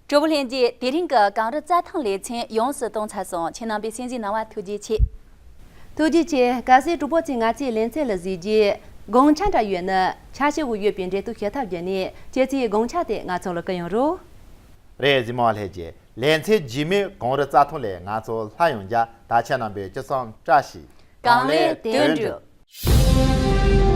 གྲོགས་པོ་ལྷན་རྒྱས། དེ་རིང་གི་གངས་རི་རྩྭ་ཐང་ལེ་ཚན་ཡོངས་སུ་གཏོང་ཚར་སོང་། ཁྱེད་རྣམ་པས་གསན་གཟིགས་གནང་བ་ཐུགས་རྗེ་ཆེ། ཐུགས་རྗེ་ཆེ། གལ་སྲིད་གྲོགས་པོ་ཚོས་ང་ཚོའི་ལེ་ཚན་ལ་གཟིགས་རྗེས་དགོངས་འཆར་འདྲ་ཡོད་ན་ཆ་ཤས་འོ་ཡོད་པའི་འབྲེལ་གཏུག་བྱེད་ཐབས་བརྒྱུད་ནས་ཁྱེད་ཚོའི་དགོངས་འཆར་དེ་ང་ཚོ་ལ་བསྐུར་ཡོང་རོགས། རེད། གཟིགས་མོ་ལྷན་རྒྱས། ལེ་ཚན་རྗེས་མའི་གངས་རི་རྩྭ་ཐང་ལས་ང་ཚོ་སླར་ཡོང་རྒྱུ། ད་ཁྱེད་རྣམ་པས་ཅི་བསམ་བཀྲ་ཤིས། གང་ལེགས་དོན་འགྲུབ།